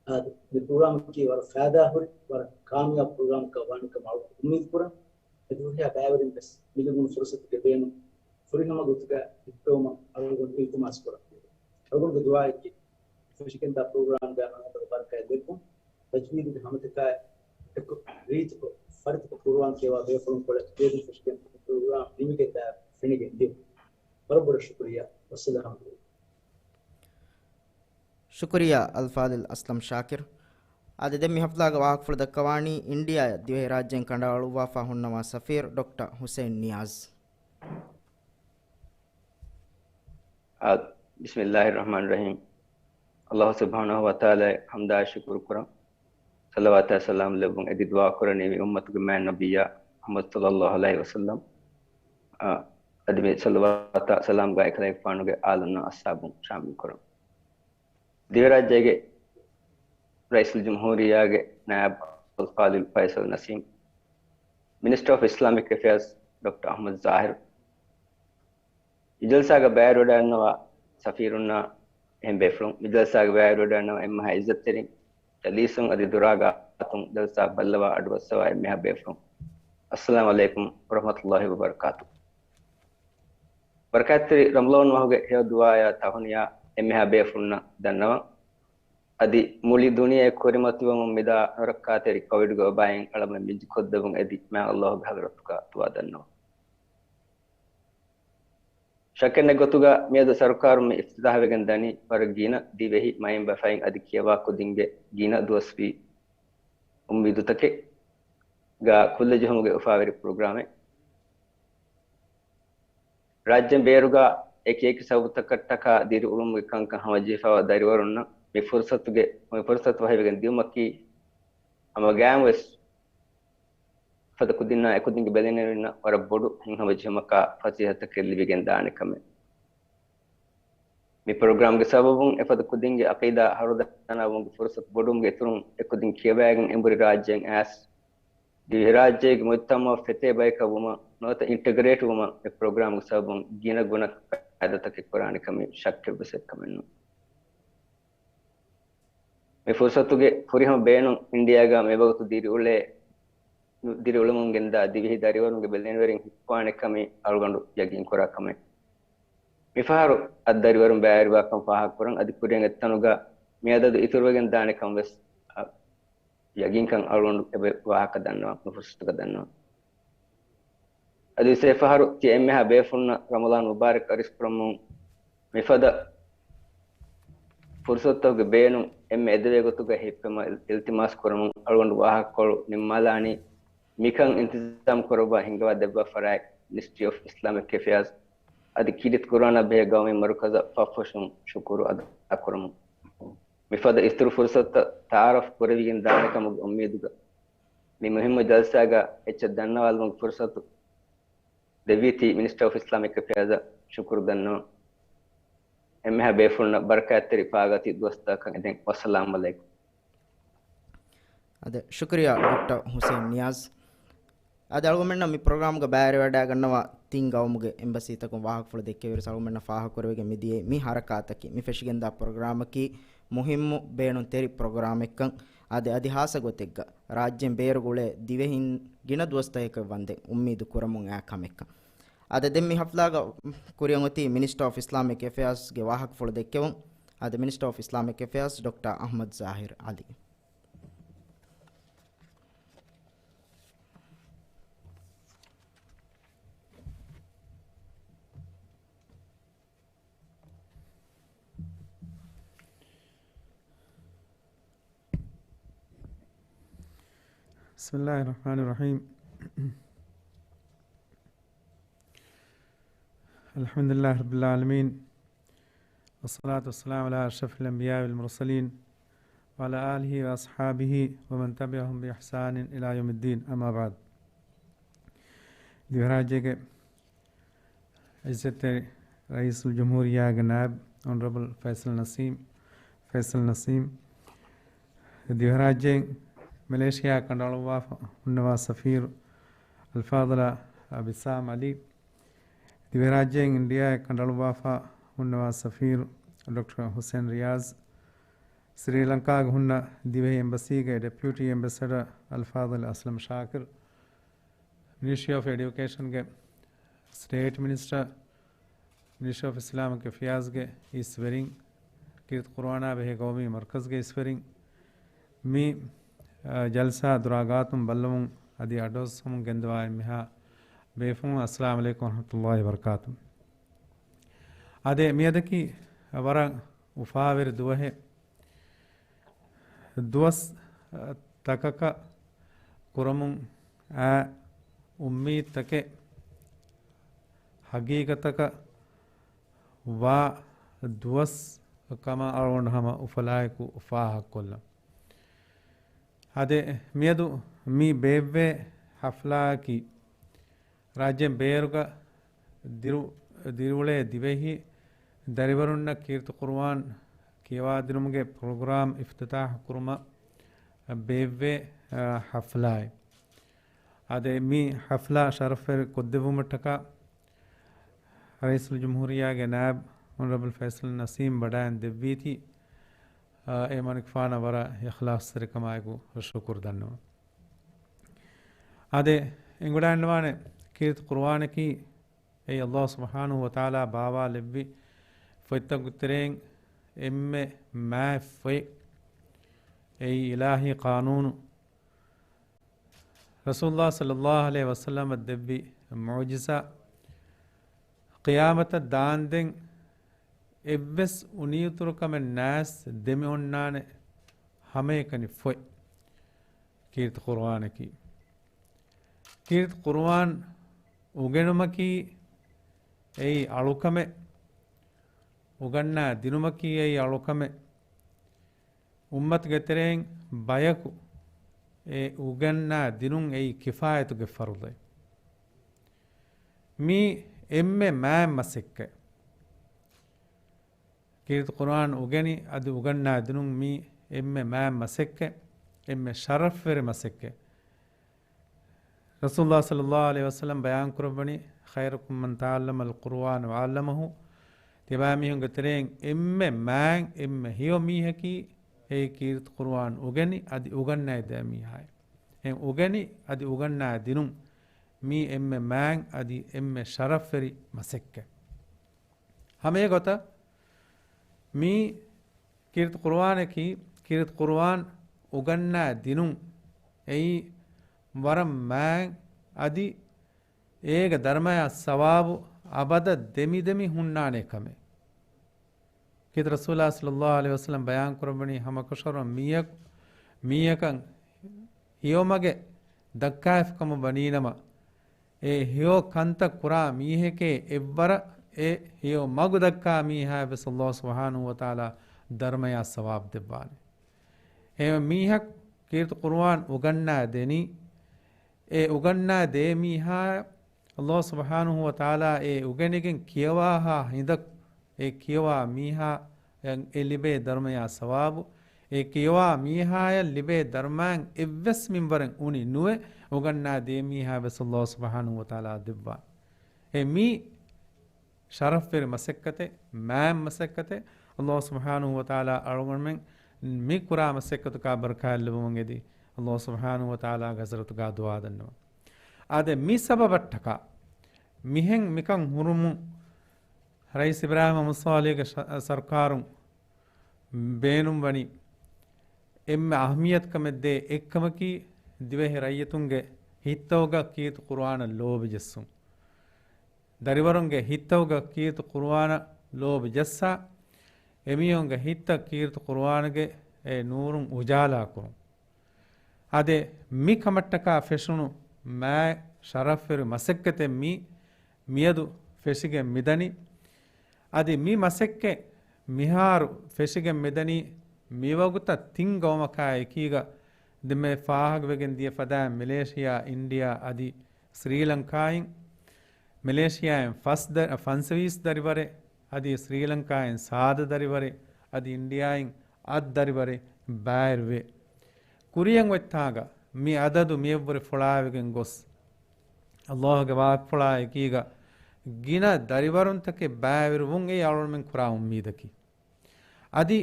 އާދެ، މި ޕްރޮގްރާމަކީ ވަރަށް ފައިދާހުރި، ވަރަށް ކާމިޔާބު ޕްރޮގްރާމަކަށް ވާނެ ކަމަށް އަޅުގަނޑު އުއްމީދު ކުރަން. އެދުވަހެއް ބައިވެރިން ވެސް މި ލިބުނު ފުރުޞަތުގެ ބޭނުން ފުރިހަމަ ގޮތުގަ ހިއްޕެވުމަށް އަޅުގަނޑު އިލްތިމާސް ކުރަން. އަޅުގަނޑުގެ ދުޢާއަކީ ފެށިގެންދާ ޕްރޮގްރާމްގައި މަންހަތަކު ބަރަކާތް ލިބުން، ތަޖްވީދުގެ ހަމަތަކާއި އެކު ރީތިކޮށް، ފަރިތަކޮށް ޤުރުއާން ކިޔަވާ ބޭފުޅުން ކޮޅެއް ބޭދުން ފެށިގެން ޕްރޮގްރާމް ނިމިގެންދާ ފެނިގެން ދިޔުން. ވަރަށް ބޮޑަށް ޝުކުރިއްޔާ. ވައްސަލާމް ޢަލައިކުމް. ޝުކުރިއްޔާ އަލްފާޟިލް އަސްލަމް ޝާކިރު. އާދެ، ދެން މި ހަފްލާގަ ވާހަކަފުޅު ދައްކަވާނީ އިންޑިއާ ދިވެހިރާއްޖޭން ކަނޑައަޅުއްވާފަ ހުންނަވާ ސަފީރު ޑޮކްޓަރ ހުސެއިން ނިޔާޒް. އާ، ބިސްމިއްލާހިއްރަޙްމާނިއްރަޙީމް. އަލްލާހު ސުބްޙާނަހު ވަތަޢާލާއަށް ޙަމްދާއި ޝުކުރު ކުރަން. ޞަލަވާތާ ސަލާމް ލެއްވުން އެދި ދުޢާ ކުރަނީ މި އުއްމަތުގެ މާތް ނަބިއްޔާ މުޙައްމަދު ޞައްލައްލާހު ޢަލައިހި ވަސައްލަމް. އާ، އަދި މި ޞަލަވާތާ ސަލާމްގައި އެކަލޭގެފާނުގެ އާލުންނާ އަޞްޙާބުން ޝާމިލް ކުރަން. ދިވެހިރާއްޖޭގެ ރައީސުލްޖުމްހޫރިއްޔާގެ ނާއިބު އަލްފާޟިލް ފައިސަލް ނަސީމް، މިނިސްޓަރ އޮފް އިސްލާމިކް އެފެއާޒް ޑޮކްޓަރ އަޙްމަދު ޒާހިރު، މި ޖަލްސާގަ ބައިވެރިވެވަޑައިގަންނަވާ ސަފީރުންނާ އެހެން ބޭފުޅުން، މި ޖަލްސާގަ ބައިވެރިވެވަޑައިގަންނަވާ އެންމެހާ އިއްޒަތްތެރިން، ޖަލީސުން އަދި ދުރާ ގާތުން ޖަލްސާ ބައްލަވާ އަޑުއައްސަވާ އެންމެހާ ބޭފުޅުން، އައްސަލާމް ޢަލައިކުމް ވަރަޙްމަތުﷲ ވަބަރަކާތު. ބަރަކާތްތެރި ރަމަޟާން މަހުގެ ހެޔޮ ދުޢާޔާ ތަހުނިޔާ އެންމެހާ ބޭފުޅުންނަށް ދަންނަވަން. އަދި މުޅި ދުނިޔެ ކުރިމަތިވަމުން މިދާ ނުރައްކާތެރި ކޮވިޑްގެ ވަބާއިން އަޅަމެން މިންޖުކޮށްދެއްވުން އެދި މާތް ﷲ ގެ ޙަޟްރަތުގަ ދުޢާ ދަންނަވަން. ޝައްކެއްނެތް ގޮތުގަ މިއަދު ސަރުކާރުން މި އިފްތިތާޙްވެގެން ދަނީ ވަރަށް ގިނަ ދިވެހި މައިންބަފައިން އަދި ކިޔަވާ ކުދިންގެ ގިނަ ދުވަސްވީ އުއްމީދުތަކެއް ގާ ކުއްލި ޖެހުމުގެ އުފާވެރި ޕްރޮގްރާމެއް. ރާއްޖޭން ބޭރުގަ އެކި އެކި ސަބަބުތަކަށްޓަކާ ދިރިއުޅުމުގެ ކަންކަން ހަމަޖެހިފައިވާ ދަރިވަރުންނަށް މި ފުރުސަތުގެ، މި ފުރުސަތު ފަހިވެގެން ދިއުމަކީ ހަމަގައިމުވެސް އެފަދަ ކުދިންނާ އެކުދިންގެ ބެލެނިވެރިންނަށް ވަރަށް ބޮޑު ހިތްހަމަޖެހުމަކާ ފަސޭހަތަކެއް ލިބިގެން ދާނެ ކަމެއް. މި ޕްރޮގްރާމްގެ ސަބަބުން އެފަދަ ކުދިންގެ އަޤީދާ ހަރުދަނާވުމުގެ ފުރުސަތު ބޮޑުވުމުގެ އިތުރުން އެކުދިން ކިޔަވައިގެން އެނބުރި ރާއްޖޭން އައިސް ދިވެހިރާއްޖޭގެ މުޖްތަމަޢަށް ފެތޭ ބަޔަކަށް ވުމަށް ނުވަތަ އިންޓަގްރޭޓް ވުމަށް މި ޕްރޮގްރާމްގެ ސަބަބުން ގިނަ ގުނަ ފައިދާތަކެއް ކުރާނެ ކަމީ ޝައްކެއްވެސް އެއްކަމެއް ނޫން. މި ފުރުސަތުގެ ފުރިހަމަ ބޭނުން އިންޑިއާގަ މިވަގުތު ދިރިއުޅޭ، ދިރިއުޅެމުން ގެންދާ ދިވެހި ދަރިވަރުންގެ ބެލެނިވެރިން ހިއްޕުވާނެ ކަމީ އަޅުގަނޑު ޔަގީން ކުރާ ކަމެއް. މިފަހަރު އަށް ދަރިވަރުން ބައިވެރިވާކަން ފާހަގަކުރަން އަދި ކުރިއަށް އެއްތަނުގަ މި އަދަދު އިތުރުވެގެން ދާނެ ކަން ވެސް އަ، ޔަގީންކަން އަޅުގަނޑު އެބަ ވާހަކަ ދަންނަވަން މި ފުރުސަތުގަ ދަންނަވަން. އަދި އެފަހަރު ތިޔަ އެންމެހާ ބޭފުޅުންނަށް ރަމަޟާން މުބާރަކް އަރިސްކުރަމުން މިފަދަ ފުރުސަތުތަކުގެ ބޭނުން އެންމެ އެދެވޭ ގޮތުގަ ހިއްޕެމަށް އިލް-، އިލްތިމާސް ކުރަމުން އަޅުގަނޑު ވާހަކަކޮޅު ނިންމާލާނީ މިކަން އިންތިޒާމް ކުރައްވާ ހިންގަވާ ދެއްވާ ފަރާތް މިނިސްޓްރީ އޮފް އިސްލާމިކް އެފެއާޒް އަދި ކީރިތި ޤުރުއާނާ ބެހޭ ގައުމީ މަރުކަޒަށް ފަށްފަށުން ޝުކުރު އަދާކުރަމުން. މިފަދަ އިތުރު ފުރުސަތުތައް ތަޢާރަފް ކުރެވިގެން ދާނެ ކަމުގެ އުއްމީދުގަ މި މުހިއްމު ޖަލްސާގަ އެއްޗެއް ދަންނަވާލުމުގެ ފުރުސަތު ދެއްވީތީ މިނިސްޓަރ އޮފް އިސްލާމިކް އެފެއާޒަށް ޝުކުރު ދަންނަވަން. އެންމެހާ ބޭފުޅުންނަށް ބަރަކާތްތެރި ފާގަތި ދުވަސްތަކަކަށް އެދެން. ވައްސަލާމް ޢަލައިކުމް. އާދެ، ޝުކުރިއްޔާ ޑޮކްޓަރ ހުސެއިން ނިޔާޒް. އަދި އަޅުގަނޑުމެންނަށް މި ޕްރޮގްރާމްގަ ބައިވެރިވަޑައިގަންނަވާ ތިން ގައުމުގެ އެމްބަސީތަކުން ވާހަކަފުޅު ދެއްކެވިއިރު އަޅުގަނޑުމެންނަށް ފާހަގަކުރެވިގެން މިދިޔައީ މި ހަރަކާތަކީ މި ފެށިގެންދާ ޕްރޮގްރާމަކީ މުހިއްމު ބޭނުންތެރި ޕްރޮގްރާމެއްކަން. އަދި އަދި ހާއްސަ ގޮތެއްގަ ރާއްޖޭން ބޭރުގަ އުޅޭ ދިވެހިން ގިނަ ދުވަސްތަކެކަށް ވަންދެން އުއްމީދު ކުރަމުން އައި ކަމެއްކަން. އަދި ދެން މި ހަފްލާގަ ކުރިއަށް އޮތީ މިނިސްޓަރ އޮފް އިސްލާމިކް އެފެއާޒްގެ ވާހަކަފުޅު ދެއްކެވުން. އަދި މިނިސްޓަރ އޮފް އިސްލާމިކް އެފެއާޒް ޑޮކްޓަރ އަޙްމަދު ޒާހިރު ޢަލީ. بسم الله الرحمن الرحيم. الحمد لله رب العالمين. والصلاة والسلام على أشرف الأنبياء والمرسلين وعلى آله وأصحابه ومن تبعهم بإحسان إلى يوم الدين. أما بعد. ދިވެހިރާއްޖޭގެ ޢިއްޒަތްތެރި ރައީސުލްޖުމްހޫރިއްޔާގެ ނާއިބް އޮނަރަބަލް ފައިސަލް ނަސީމް، ފައިސަލް ނަސީމް، ދިވެހިރާއްޖޭން މެލޭޝިޔާ ކަނޑައަޅުއްވާފަ ހުންނަވާ ސަފީރު އަލްފާޟިލާ ބިއްސާމް ޢަލީ، ދިވެހިރާއްޖޭން އިންޑިޔާއަށް ކަނޑައަޅުއްވާފަ ހުންނަވާ ސަފީރު ޑޮކްޓަރ ޙުސެން ރިޔާޒް، ސްރީލަންކާގެ ހުންނަ ދިވެހި އެމްބަސީގެ ޑެޕިއުޓީ އެމްބެސެޑަރ އަލްފާޟިލް އަސްލަމް ޝާކިރު، މިނިސްޓްރީ އޮފް އެޑިއުކޭޝަންގެ ސްޓޭޓް މިނިސްޓަރ، މިނިސްޓްރީ އޮފް އިސްލާމިކް އެފެއާޒްގެ އިސްވެރިން، ކީރިތި ޤުރުއާނާ ބެހޭ ޤައުމީ މަރުކަޒްގެ އިސްވެރިން، މި، އަ، ޖަލްސާ ދުރާގާތުން ބައްލަވަމުން އަދި އަޑުއައްސަމުން ގެންދަވާ އެންމެހާ ބޭފުޅުން، އައްސަލާމް ޢަލައިކުމް ވަރަޙްމަތުﷲި ވަބަރަކާތު. އާދެ، މިއަދަކީ ވަރަށް އުފާވެރި ދުވަހެއް. ދުވަސް، އަ، ތަކަކަށް ކުރަމުން އާ އުއްމީދުތަކެއް ހަގީގަތަކަށް ވާ ދުވަސް ކަމަށް އަޅުގަނޑު ހަމަ އުފަލާއެކު ފާހަގަކޮށްލަން. އާދެ، މިއަދު މި ބޭއްވޭ ޙަފްލާއަކީ، ރާއްޖޭން ބޭރުގަ ދިރު-، ދިރިއުޅޭ ދިވެހި ދަރިވަރުންނަށް ކީރިތި ޤުރުއާން ކިޔަވާދިނުމުގެ ޕްރޮގްރާމް އިފްތިތާޙު ކުރުމަށް ބޭއްވޭ، އަ، ޙަފްލާއެއް. އާދެ، މި ޙަފްލާ ޝަރަފްވެރި ކޮށްދެއްވުމަށްޓަކާ ރައީސުލްޖުމްހޫރިއްޔާގެ ނާއިބް އޮނަރަބަލް ފައިސަލް ނަސީމް ވަޑައިން ދެއްވީތީ، އަ، އެ މަނިކުފާނަށް ވަރަށް އިޚްލާޞްތެރިކަމާއެކު ޝުކުރު ދަންނަވަން. އާދެ، އެނގިވަޑައިގަންނަވާނެ ކީރިތި ޤުރުއާނަކީ، އެއީ ﷲ ސުބްޙާނަހޫ ވަތަޢާލާ ބާވާލެއްވި ފޮތްތަކުގެ ތެރެއިން އެންމެ މާތް ފޮތް. އެއީ އިލާހީ ޤާނޫނު. ރަސޫލުﷲ ޞައްލަﷲު ޢަލައިހި ވަސައްލަމަށް ދެއްވި މުޢުޖިޒާ. ޤިޔާމަތަށް ދާންދެން އެއްވެސް އުނިއުތުރުކަމެއް ނާސް ދެމިއޮންނާނެ ހަމައެކަނި ފޮތް ކީރިތި ޤުރުއާނަކީ. ކީރިތި ޤުރުއާން އުގެނުމަކީ އެއީ އަޅުކަމެއް، އުގަންނާ ދިނުމަކީ އެއީ އަޅުކަމެއް. އުއްމަތުގެ ތެރެއިން ބަޔަކު އެ އުގަންނާ ދިނުން އެއީ ކިފާޔަތުގެ ފަރުޟެއް. މީ އެންމެ މާތް މަސައްކަތް. ކީރިތި ޤުރުއާން އުގެނި އަދި އުގަންނާ ދިނުން މީ އެންމެ މާތް މަސައްކަތް، އެންމެ ޝަރަފްވެރި މަސައްކަތް. ރަސޫލުﷲ ޞައްލަﷲު ޢަލައިހި ވަސައްލަމް ބަޔާން ކުރައްވަނީ، "خيركم من تعلم القرآن وعلمه." ތިބާމީހުންގެ ތެރެއިން އެންމެ މާތް، އެންމެ ހެޔޮ މީހަކީ އެއީ ކީރިތި ޤުރުއާން އުގެނި އަދި އުގަންނައިދޭ މީހާއެއް. އެ އުގެނި އަދި އުގަންނާ ދިނުން މީ އެންމެ މާތް އަދި އެންމެ ޝަރަފްވެރި މަސައްކަތް. ހަމައެގޮތަށް މީ ކީރިތި ޤުރުއާނަކީ، ކީރިތި ޤުރުއާން އުގަންނާ ދިނުން އެއީ ވަރަށް މާތް އަދި އޭގެ ދަރުމަޔާ ސަވާބު އަބަދަށް ދެމިދެމި ހުންނާނެ ކަމެއް. ކީރިތި ރަސޫލާ ޞައްލަﷲު ޢަލައިހި ވަސައްލަމް ބަޔާން ކުރައްވަނީ، ހަމަކަށަވަރުން މީހަކު، މީހަކަށް ހެޔޮ މަގެއް ދައްކާފި ކަމަށް ވަނީނަމަ، އެ ހެޔޮ ކަންތައް ކުރާ މީހެކޭ އެއްވަރަށް އެ ހެޔޮ މަގު ދައްކާ މީހާއަށް ވެސް ﷲ ސުބްޙާނަހޫ ވަތަޢާލާ ދަރުމަޔާ ސަވާބު ދެއްވާނެ. އެހެން މީހަކު ކީރިތި ޤުރުއާން އުގަންނާ ދެނީ، އެ އުގަންނާ ދޭ މީހާ ﷲ ސުބްޙާނަހޫ ވަތަޢާލާ އެ އުގެނިގެން ކިޔަވާހާ ހިނދަކު އެ ކިޔަވާ މީހާ އެ ލިބޭ ދަރުމަޔާ ސަވާބު، އެ ކިޔަވާ މީހާޔަށް ލިބޭ ދަރުމައިން އެއްވެސް މިންވަރެއް އުނި ނުވެ، އުގަންނާ ދޭ މީހާ ވެސް ﷲ ސުބްޙާނަހޫ ވަތަޢާލާ ދެއްވާ. އެ މީ ޝަރަފްވެރި މަސައްކަތެއް، މާތް މަސައްކަތެއް. ﷲ ސުބްޙާނަހޫ ވަތަޢާލާ އަޅުގަނޑުމެން މި ކުރާ މަސައްކަތުގަ ބަރަކާތް ލިބުމުން އެދި، ﷲ ސުބްޙާނަހޫ ވަތަޢާލާގެ ޙަޟްރަތުގަ ދުޢާ ދަންނަވަން. އާދެ، މި ސަބަބަށްޓަކާ މިހެން މިކަން ހުރުމުން ރައީސް އިބްރާހިމް މުޙައްމަދު ޞާލިޙްގެ ޝަ-، ސަރުކާރުން ބޭނުންވަނީ އެންމެ އަހައްމިއްޔަތުކަމެއް ދޭ އެއްކަމަކީ، ދިވެހި ރައްޔިތުންގެ ހިތްތަކުގަ ކީރިތި ޤުރުއާނަށް ލޯބި ޖެއްސުން. ދަރިވަރުންގެ ހިތްތަކުގަ ކީރިތި ޤުރުއާނަށް ލޯބި ޖައްސާ، އެމީހުންގެ ހިތްތައް ކީރިތި ޤުރުއާނުގެ އެ ނޫރުން އުޖާލާ ކުރުން. އާދެ، މި ކަމަށްޓަކާ ފެށުނު މާތް ޝަރަފްވެރި މަސައްކަތެއް މީ މިއަދު ފެށިގެން މިދަނީ. އަދި މި މަސައްކަތް މިހާރު ފެށިގެން މިދަނީ މިވަގުތަށް ތިން ގައުމަކާ އެކީގަ. ދެންމެ ފާހަގަވެގެން ދިޔަ ފަދައިން މެލޭޝިޔާ، އިންޑިޔާ އަދި ސްރީލަންކާއިން. މެލޭޝިޔާއިން ފަސް ދަ-، ފަންސަވީސް ދަރިވަރެއް، އަދި ސްރީލަންކާއިން ސާދަ ދަރިވަރެއް، އަދި އިންޑިޔާއިން އަށް ދަރިވަރެއް ބައިވެރިވޭ. ކުރިޔަށް އޮތްތާގަ މި އަދަދު މިއަށްވުރެ ފުޅާވެގެން ގޮސް، ﷲ ގެ ވާހަކަފުޅާ އެކީގަ ގިނަ ދަރިވަރުންތަކެއް ބައިވެރިވުން އެއީ އަޅުގަނޑުމެން ކުރާ އުއްމީދަކީ. އަދި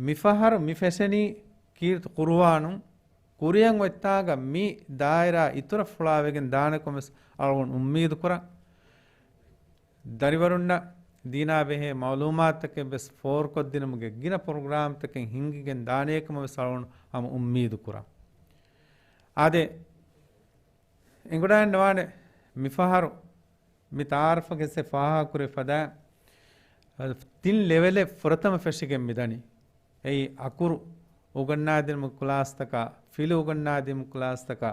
މިފަހަރު މި ފެށެނީ ކީރިތި ޤުރުއާނުން. ކުރިޔަށް އޮތްތާގަ މި ދާއިރާ އިތުރަށް ފުޅާވެގެން ދާނެކަމަށް އަޅުގަނޑު އުއްމީދު ކުރަން. ދަރިވަރުންނަށް ދީނާ ބެހޭ މަޢުލޫމާތުތަކެއް ވެސް ފޯރުކޮށްދިނުމުގެ ގިނަ ޕްރޮގްރާމްތަކެއް ހިންގިގެން ދާނޭކަމަށް ވެސް އަޅުގަނޑު ހަމަ އުއްމީދު ކުރަން. އާދެ، އެނގުނާން ނުވާނެ މިފަހަރު މި ތަޢާރަފުގެ ސެ ފާހަގަކުރި ފަދަ ތިން ލެވެލެއް ފުރަތަމަ ފެށިގެން މިދަނީ. އެއީ އަކުރު އުގަންނާދިނުމުގެ ކްލާސްތަކާ، ފިލު އުގަންނާދިނުމުގެ ކްލާސްތަކާ،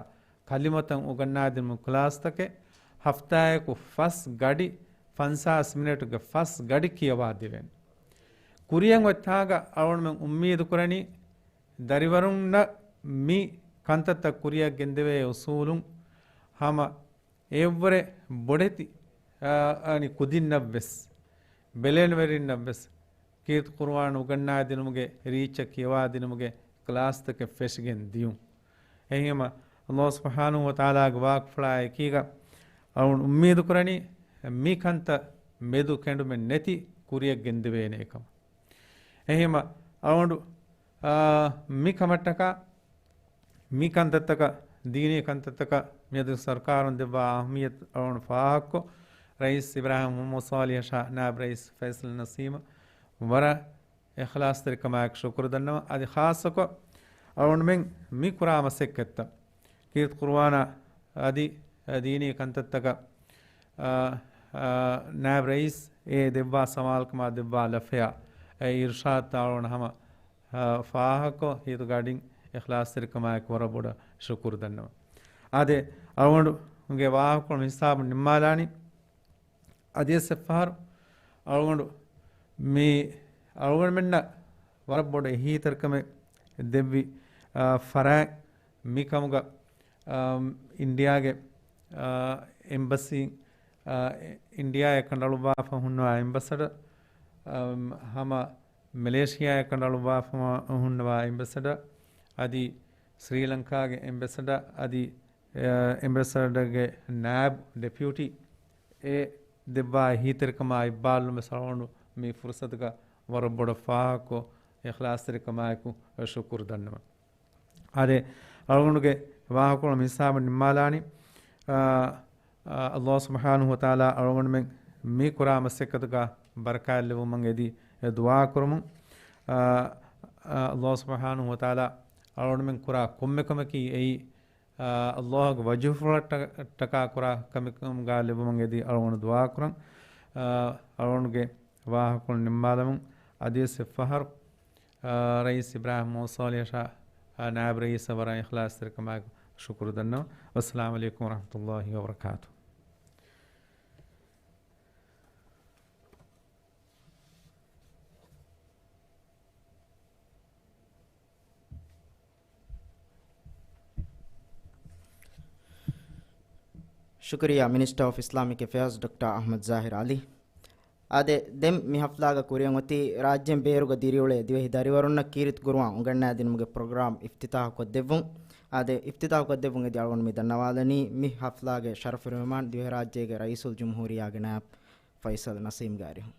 ކަލިމަތައް އުގަންނާދިނުމުގެ ކްލާސްތަކެއް ހަފްތާއަކު ފަސް ގަޑި، ފަންސާސް މިނެޓުގެ ފަސް ގަޑި ކިޔަވާ ދެވޭނެ. ކުރިޔަށް އޮތްތާގަ އަޅުގަނޑުމެން އުއްމީދު ކުރަނީ ދަރިވަރުންނަށް މި ކަންތައްތައް ކުރިޔަށް ގެންދެވޭ އުސޫލުން ހަމަ އެއަށްވުރެ ބޮޑެތި، އާ، އަނި ކުދިންނަށްވެސް، ބެލެނިވެރިންނަށްވެސް ކީރިތި ޤުރުއާން އުގަންނާދިނުމުގެ ރީއްޗަށް ކިޔަވާދިނުމުގެ ކްލާސްތަކެއް ފެށިގެން ދިޔުން. އެހެންވީމަ، ﷲ ސުބްޙާނަހޫ ވަތަޢާލާގެ ވާހަކަފުޅާ އެކީގަ އަޅުގަނޑު އުއްމީދު ކުރަނީ މި ކަންތައް މެދު ކެނޑުމެއް ނެތި ކުރިޔަށް ގެންދެވޭނެ ކަމަށް. އެހެންވީމަ، އަޅުގަނޑު، އާ، މި ކަމަށްޓަކާ މި ކަންތައްތަކަށް، ދީނީ ކަންތައްތަކަށް މިއަދު ސަރުކާރުން ދެއްވާ އަހައްމިއްޔަތު އަޅުގަނޑު ފާހަގަކޮށް، ރައީސް އިބްރާހިމް މުޙައްމަދު ޞާލިޙަށާ ނާއިބު ރައީސް ފައިސަލް ނަސީމަށް ވަރަށް އިޚްލާޞްތެރިކަމާއެކު ޝުކުރު ދަންނަވަން. އަދި ޚާއްޞަކޮށް އަޅުގަނޑުމެން މި ކުރާ މަސައްކަތްތައް، ކީރިތި ޤުރުއާނާ އަދި ދީނީ ކަންތައްތަކަށް، އާ، އާ، ނާއިބު ރައީސް އެ ދެއްވާ ސަމާލުކަމާ ދެއްވާ ލަފަޔާ، އެ އިރުޝާދުތައް އަޅުގަނޑު ހަމަ އާ، ފާހަގަކޮށް، ހިތުގަޑިން އިޚްލާޞްތެރިކަމާއެކު ވަރަށް ބޮޑަށް ޝުކުރު ދަންނަވަން. އާދެ، އަޅުގަނޑުގެ ވާހަކަފުޅު މި ހިސާބުން ނިންމާލާނީ. އަދިވެސް އެއްފަހަރު އަޅުގަނޑު މި އަޅުގަނޑުމެންނަށް ވަރަށް ބޮޑު އެހީތެރިކަމެއް ދެއްވި، އާ، ފަރާތް މިކަމުގަ، އާ، އިންޑިޔާގެ، އާ، އެމްބަސީ، އާ، އިންޑިޔާއަށް ކަނޑައަޅުއްވާފަ ހުންނަވާ އެމްބަސަޑަރ، އާ، ހަމަ މެލޭޝިޔާއަށް ކަނޑައަޅުއްވާފަ ހުންނަވާ އެމްބެސެޑަރ އަދި ސްރީލަންކާގެ އެމްބެސެޑަރ އަދި، އެ، އެމްބެސެޑަރގެ ނާއިބު ޑެޕިއުޓީ އެ ދެއްވާ އެހީތެރިކަމާ އިއްބާލުން ވެސް އަޅުގަނޑު މި ފުރުސަތުގަ ވަރަށް ބޮޑަށް ފާހަގަކޮށް، އިޚްލާޞްތެރިކަމާއެކު ޝުކުރު ދަންނަވަން. އާދެ، އަޅުގަނޑުގެ ވާހަކަފުޅު މި ހިސާބުން ނިންމާލާނީ. އާ، އާ، ﷲ ސުބްޙާނަހޫ ވަތަޢާލާ އަޅުގަނޑުމެން މި ކުރާ މަސައްކަތުގަ ބަރަކާތް ލެއްވުމަށް އެދި ދުޢާ ކުރަމުން. އާ، އާ، ﷲ ސުބްޙާނަހޫ ވަތަޢާލާ އަޅުގަނޑުމެން ކުރާ ކޮންމެ ކަމަކީ އެއީ، އާ، ﷲ ގެ ވަޖުހުފުޅަށްޓަކާ ކުރާ ކަމެއް ކަމުގަ ލެއްވުމަށް އެދި އަޅުގަނޑު ދުޢާ ކުރަން. އާ، އަޅުގަނޑުގެ ވާހަކަފުޅު ނިންމާލަމުން އަދިވެސް އެއްފަހަރު އާ، ރައީސް އިބްރާހިމް މުޙައްމަދު ޞާލިޙަށާ، އާ، ނާއިބު ރައީސަށް ވަރަށް އިޚްލާޞްތެރިކަމާއެކު ޝުކުރު ދަންނަވަން. ވައްސަލާމު ޢަލައިކުމް ވަރަޙްމަތުﷲ ވަބަރަކާތުހު. ޝުކުރިއްޔާ، މިނިސްޓަރ އޮފް އިސްލާމިކް އެފެއާޒް ޑޮކްޓަރ އަޙްމަދު ޒާހިރު ޢަލީ. އާދެ، ދެން މި ޙަފްލާގަ ކުރިއަށް އޮތީ ރާއްޖޭން ބޭރުގަ ދިރިއުޅޭ ދިވެހި ދަރިވަރުންނަށް ކީރިތި ޤުރުއާން އުނގަންނާދިނުމުގެ ޕްރޮގްރާމް އިފްތިތާޙުކޮށްދެއްވުން. އާދެ، އިފްތިތާޙުކޮށްދެއްވުން އެދި އަޅުގަނޑު މި ދަންނަވާލަނީ މި ޙަފްލާގެ ޝަރަފުވެރި މެހްމާން ދިވެހިރާއްޖޭގެ ރައީސުލްޖުމްހޫރިއްޔާގެ ނާއިބު ފައިސަލް ނަސީމްގެ އަރިހުން.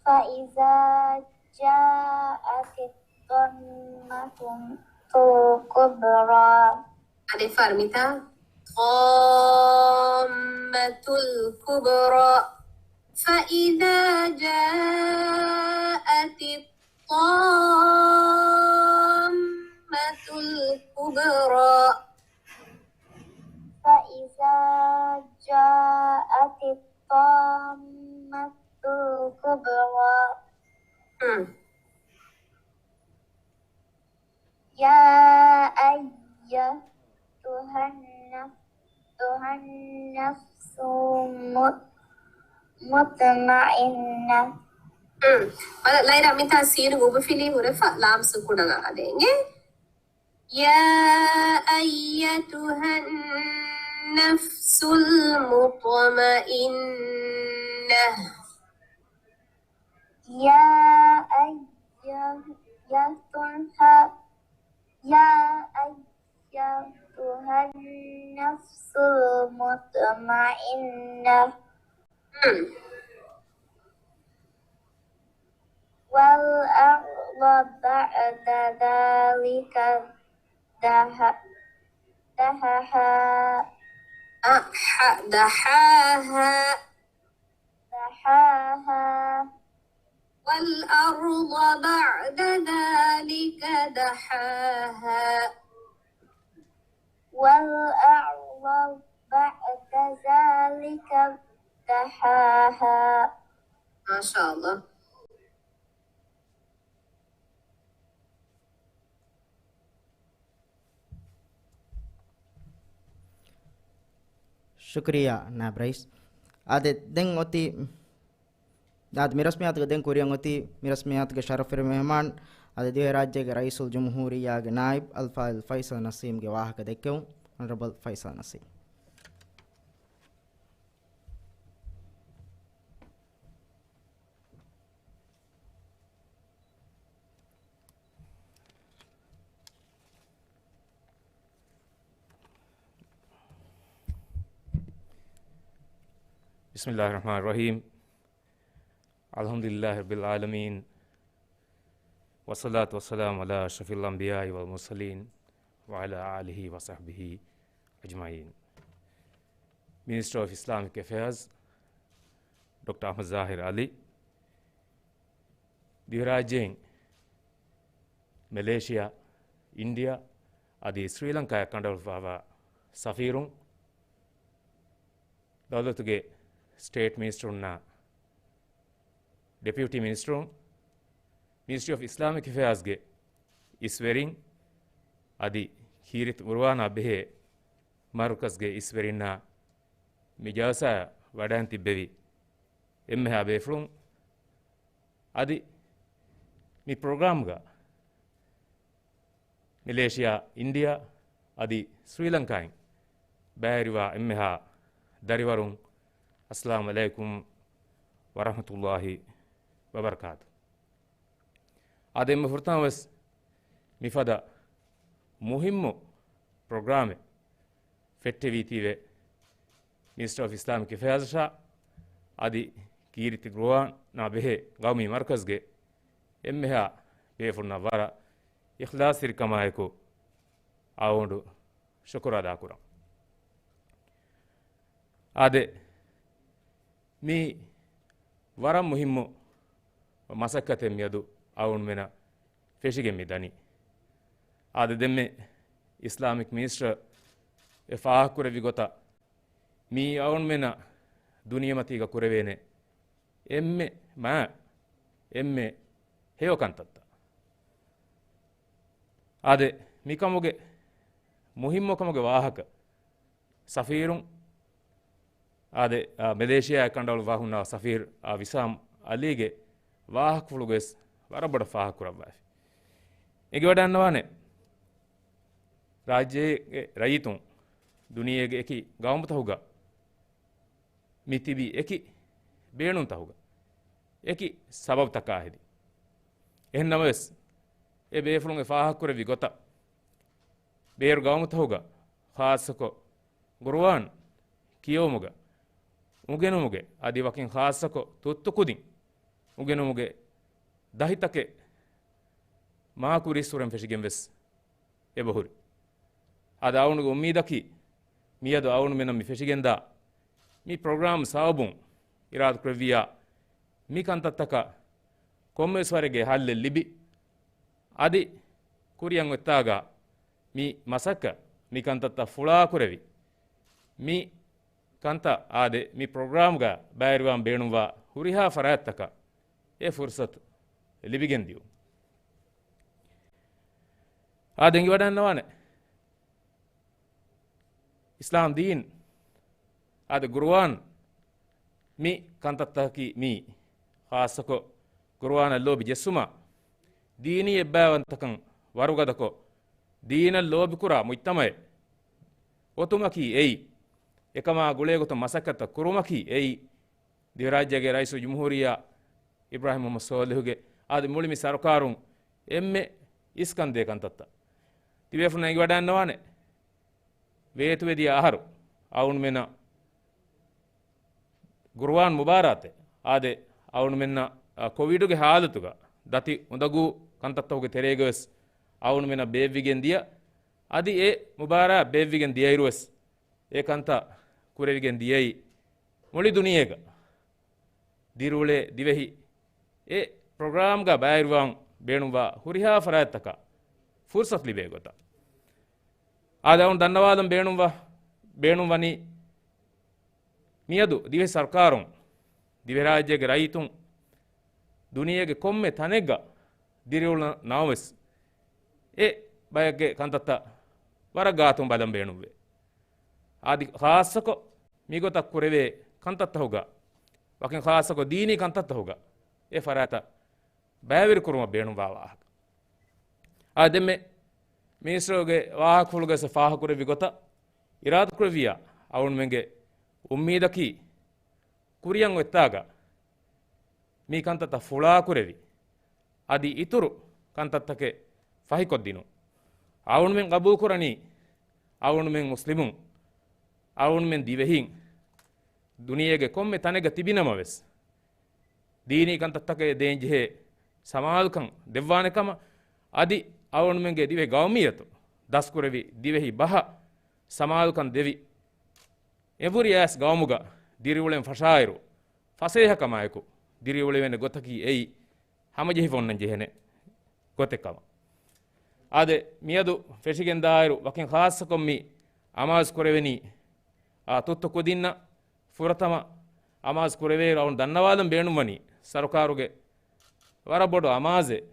فإذا جاءت الطامة الكبرى. އަދި ފަރުމިތާ، طامة الكبرى. فإذا جاءت الطامة الكبرى. މު-، މުޠްމައިންނަ. އުން. އަދި ލައިރާ މިތާ ސީނުގެ އުބަފިލީ ހުރެފަ ލާމް ސުކޫނަށް އަދެނގެ. يا أيتها النفس المطمئنة. يا أيتها، يا أيتها النفس المطمئنة. والأرض بعد ذلك دح-، دحاها. أح-، دحاها. دحاها. والأرض بعد ذلك دحاها. والأرض بعد ذلك دحاها. ما شاء الله. ޝުކުރިއްޔާ ނާއިބް ރައީސް. އާދެ، ދެން އޮތީ، އާދެ، މި ރަސްމިއްޔާތުގެ ދެން ކުރިއަށް އޮތީ، މި ރަސްމިއްޔާތުގެ ޝަރަފުވެރި މެހެމާން، އާދެ، ދިވެހިރާއްޖޭގެ ރައީސުލްޖުމްހޫރިއްޔާގެ ނާއިބް އަލްފާޟިލް ފައިސަލް ނަސީމްގެ ވާހަކަ ދެއްކެވުން. އޮނަރަބަލް ފައިސަލް ނަސީމް. بسم الله الرحمن الرحيم. الحمد لله رب العالمين. والصلاة والسلام على أشرف الأنبياء والمرسلين وعلى آله وصحبه أجمعين. Minister of Islamic Affairs ޑޮކްޓަރ އަޙްމަދު ޒާހިރު ޢަލީ، ދިވެހިރާއްޖެއިން މެލޭޝިޔާ، އިންޑިޔާ އަދި ސްރީލަންކާއަށް ކަނޑައަޅުއްވާފަ ސަފީރުން، ދައުލަތުގެ ސްޓޭޓް މިނިސްޓަރުންނާ ޑެޕިއުޓީ މިނިސްޓަރުން، މިނިސްޓްރީ އޮފް އިސްލާމިކް އެފެއާޒްގެ އިސްވެރިން އަދި ކީރިތި ޤުރުއާނާ ބެހޭ މަރުކަޒްގެ އިސްވެރިންނާ މި ޖަލްސާއަށް ވަޑައިން ތިއްބެވި އެންމެހާ ބޭފުޅުން އަދި މި ޕްރޮގްރާމްގަ މެލޭޝިޔާ، އިންޑިޔާ އަދި ސްރީލަންކާއިން ބައިވެރިވާ އެންމެހާ ދަރިވަރުން، އައްސަލާމު ޢަލައިކުމް ވަރަޙްމަތުﷲި ވަބަރަކާތު. އާދެ، އެންމެ ފުރަތަމަވެސް މިފަދަ މުހިއްމު ޕްރޮގްރާމެއް ފެއްޓެވީތީވެ މިނިސްޓްރީ އޮފް އިސްލާމިކް އެފެއާޒްއަށާ އަދި ކީރިތި ޤުރުއާނާ ބެހޭ ޤައުމީ މަރުކަޒްގެ އެންމެހާ ބޭފުޅުންނަށް ވަރަށް އިޚްލާޞްތެރިކަމާއެކު އަޅުގަނޑު ޝުކުރު އަދާކުރަން. އާދެ، މީ ވަރަށް މުހިއްމު މަސައްކަތެއް މިއަދު އަޅުގަނޑުމެނަށް ފެށިގެން މި ދަނީ. އާދެ، ދެންމެ އިސްލާމިކް މިނިސްޓަރ އެ ފާހަގަކުރެއްވި ގޮތަށް، މީ އަޅުގަނޑުމެންނަށް ދުނިޔެމަތީގަ ކުރެވޭނެ އެންމެ މާ، އެންމެ ހެޔޮ ކަންތައްތައް. އާދެ، މިކަމުގެ މުހިއްމުކަމުގެ ވާހަކަ ސަފީރުން، އާދެ، އާ، މެލޭޝިޔާއަށް ކަނޑައަޅުއްވާ ހުންނަވާ ސަފީރު، އާ، ވިސާމް އަލީގެ ވާހަކަފުޅުގަވެސް ވަރަށް ބޮޑަށް ފާހަގަކުރައްވާފި. އެނގިވަޑައިގަންނަވާނެ، ރާއްޖޭގެ ރައްޔިތުން ދުނިޔޭގެ އެކި ގައުމުތަކުގަ މި ތިބީ އެކި ބޭނުންތަކުގަ، އެކި ސަބަބުތަކާ ހެދި. އެހެން ނަމަވެސް، އެ ބޭފުޅުން އެ ފާހަގަކުރެއްވި ގޮތަށް، ބޭރު ގައުމުތަކުގަ ޚާއްޞަކޮށް ޤުރުއާން ކިޔެވުމުގަ، އުނގެނުމުގެ އަދި ވަކިން ޚާއްޞަކޮށް ތުއްތު ކުދިން އުނގެނުމުގެ ދަހިތަކެއް މާ ކުރީއްސުރެން ފެށިގެން ވެސް އެބަހުރި. އަދި އަޅުގަނޑުގެ އުއްމީދަކީ، މިއަދު އަޅުގަނޑުމެންނަށް މި ފެށިގެންދާ މި ޕްރޮގްރާމް ސަބަބުން އިރާދަކުރެއްވިއްޔާ، މި ކަންތައްތަކަށް ކޮންމެވެސް ވަރެއްގެ ހައްލެއް ލިބި، އަދި ކުރިއަށް އޮތްތާގަ މި މަސައްކަތް، މި ކަންތައްތައް ފުޅާކުރެވި، މި ކަންތައް އާދެ، މި ޕްރޮގްރާމްގަ ބައިވެރިވާން ބޭނުންވާ ހުރިހާ ފަރާތްތަކަށް އެ ފުރުސަތު ލިބިގެން ދިޔުން. އާދެ، އެނގިވަޑައިގަންނަވާނެ، އިސްލާމް ދީން އާދެ، ޤުރުއާން މި ކަންތައްތަކަކީ މީ، ޚާއްޞަކޮށް ޤުރުއާނަށް ލޯބި ޖެއްސުމާ، ދީނީ އެއްބައިވަންތަކަން ވަރުގަދަކޮށް، ދީނަށް ލޯބިކުރާ މުޖްތަމަޢެއް އޮތުމަކީ އެއީ، އެކަމާ ގުޅޭގޮތުން މަސައްކަތްތައް ކުރުމަކީ އެއީ، ދިވެހިރާއްޖޭގެ ރައީސުލްޖުމްހޫރިއްޔާ އިބްރާހިމް މުޙައްމަދު ޞާލިޙުގެ އާދެ، މުޅި މި ސަރުކާރުން އެންމެ އިސްކަންދޭ ކަންތައްތައް. ތިބޭފުޅުން އެނގިވަޑައިގަންނަވާނެ، ވޭތުވެދިޔަ އަހަރު އަޅުގަނޑުމެންނަށް ޤުރުއާން މުބާރާތެއް އާދެ، އަޅުގަނޑުމެންނަށް، އަ، ކޮވިޑުގެ ޙާލަތުގަ ދަތި އުނދަގޫ ކަންތައްތަކުގެ ތެރޭގަވެސް އަޅުގަނޑުމެންނަށް ބޭއްވިގެން ދިޔަ، އަދި އެ މުބާރާތް ބޭއްވިގެން ދިޔައިރުވެސް އެ ކަންތައް ކުރެވިގެން ދިޔައީ މުޅި ދުނިޔޭގަ ދިރިއުޅޭ ދިވެހި އެ ޕްރޮގްރާމްގަ ބައިވެރިވާން ބޭނުންވާ ހުރިހާ ފަރާތްތަކަށް ފުރުޞަތު ލިބޭ ގޮތަށް. އާދެ، އަޅުގަނޑު ދަންނަވާލަން ބޭނުންވާ، ބޭނުންވަނީ މިއަދު ދިވެހި ސަރުކާރުން، ދިވެހިރާއްޖޭގެ ރައްޔިތުން ދުނިޔޭގެ ކޮންމެ ތަނެއްގަ ދިރިއުޅުނަ ނަމަވެސް، އެ ބަޔެއްގެ ކަންތައްތައް ވަރަށް ގާތުން ބަލަން ބޭނުންވޭ. އަދި ޚާއްޞަކޮށް މިގޮތަށް ކުރެވޭ ކަންތައްތަކުގަ، ވަކިން ޚާއްޞަކޮށް ދީނީ ކަންތައްތަކުގަ އެ ފަރާތަށް ބައިވެރިކުރުމަށް ބޭނުންވާ ވާހަކަ. އާ، ދެންމެ މިނިސްޓަރުގެ ވާހަކަފުޅުގައި ފާހަގަކުރެއްވި ގޮތަށް، އިރާދަކުރެއްވިއްޔާ އަޅުގަނޑުމެންގެ އުއްމީދަކީ ކުރިއަށް އޮތްތާގަ މި ކަންތައްތައް ފުޅާކުރެވި، އަދި އިތުރު ކަންތައްތަކެއް ފަހިކޮށްދިނުން. އަޅުގަނޑުމެން ގަބޫލުކުރަނީ، އަޅުގަނޑުމެން މުސްލިމުން، އަޅުގަނޑުމެން ދިވެހީން، ދުނިޔޭގެ ކޮންމެ ތަނެއްގަ ތިބިނަމަވެސް، ދީނީ ކަންތައްތަކަށް ދޭންޖެހޭ ސަމާލުކަން ދެއްވާނެ ކަމަށް، އަދި އަޅުގަނޑުމެންގެ ދިވެހި ގައުމިއްޔަތު ދަސްކުރެވި ދިވެހި ބަހަށް ސަމާލުކަން ދެވި، އެނބުރި އައިސް ގައުމުގަ ދިރިއުޅެން ފަށާއިރު، ފަސޭހަކަމާއެކު ދިރިއުޅެވޭނެ ގޮތަކީ އެއީ، ހަމަޖެހިފަ އޮންނަން ޖެހޭނެ ގޮތެއް ކަމަށް. އާދެ، މިއަދު ފެށިގެންދާއިރު، ވަކިން ޚާއްޞަކޮށް މި އަމާޒު ކުރެވެނީ، އާ، ތުއްތު ކުދިންނަށް ފުރަތަމަ އަމާޒު ކުރެވޭއިރު އަޅުގަނޑު ދަންނަވާލަން ބޭނުންވަނީ، ސަރުކާރުގެ ވަރަށް ބޮޑު އަމާޒެއް،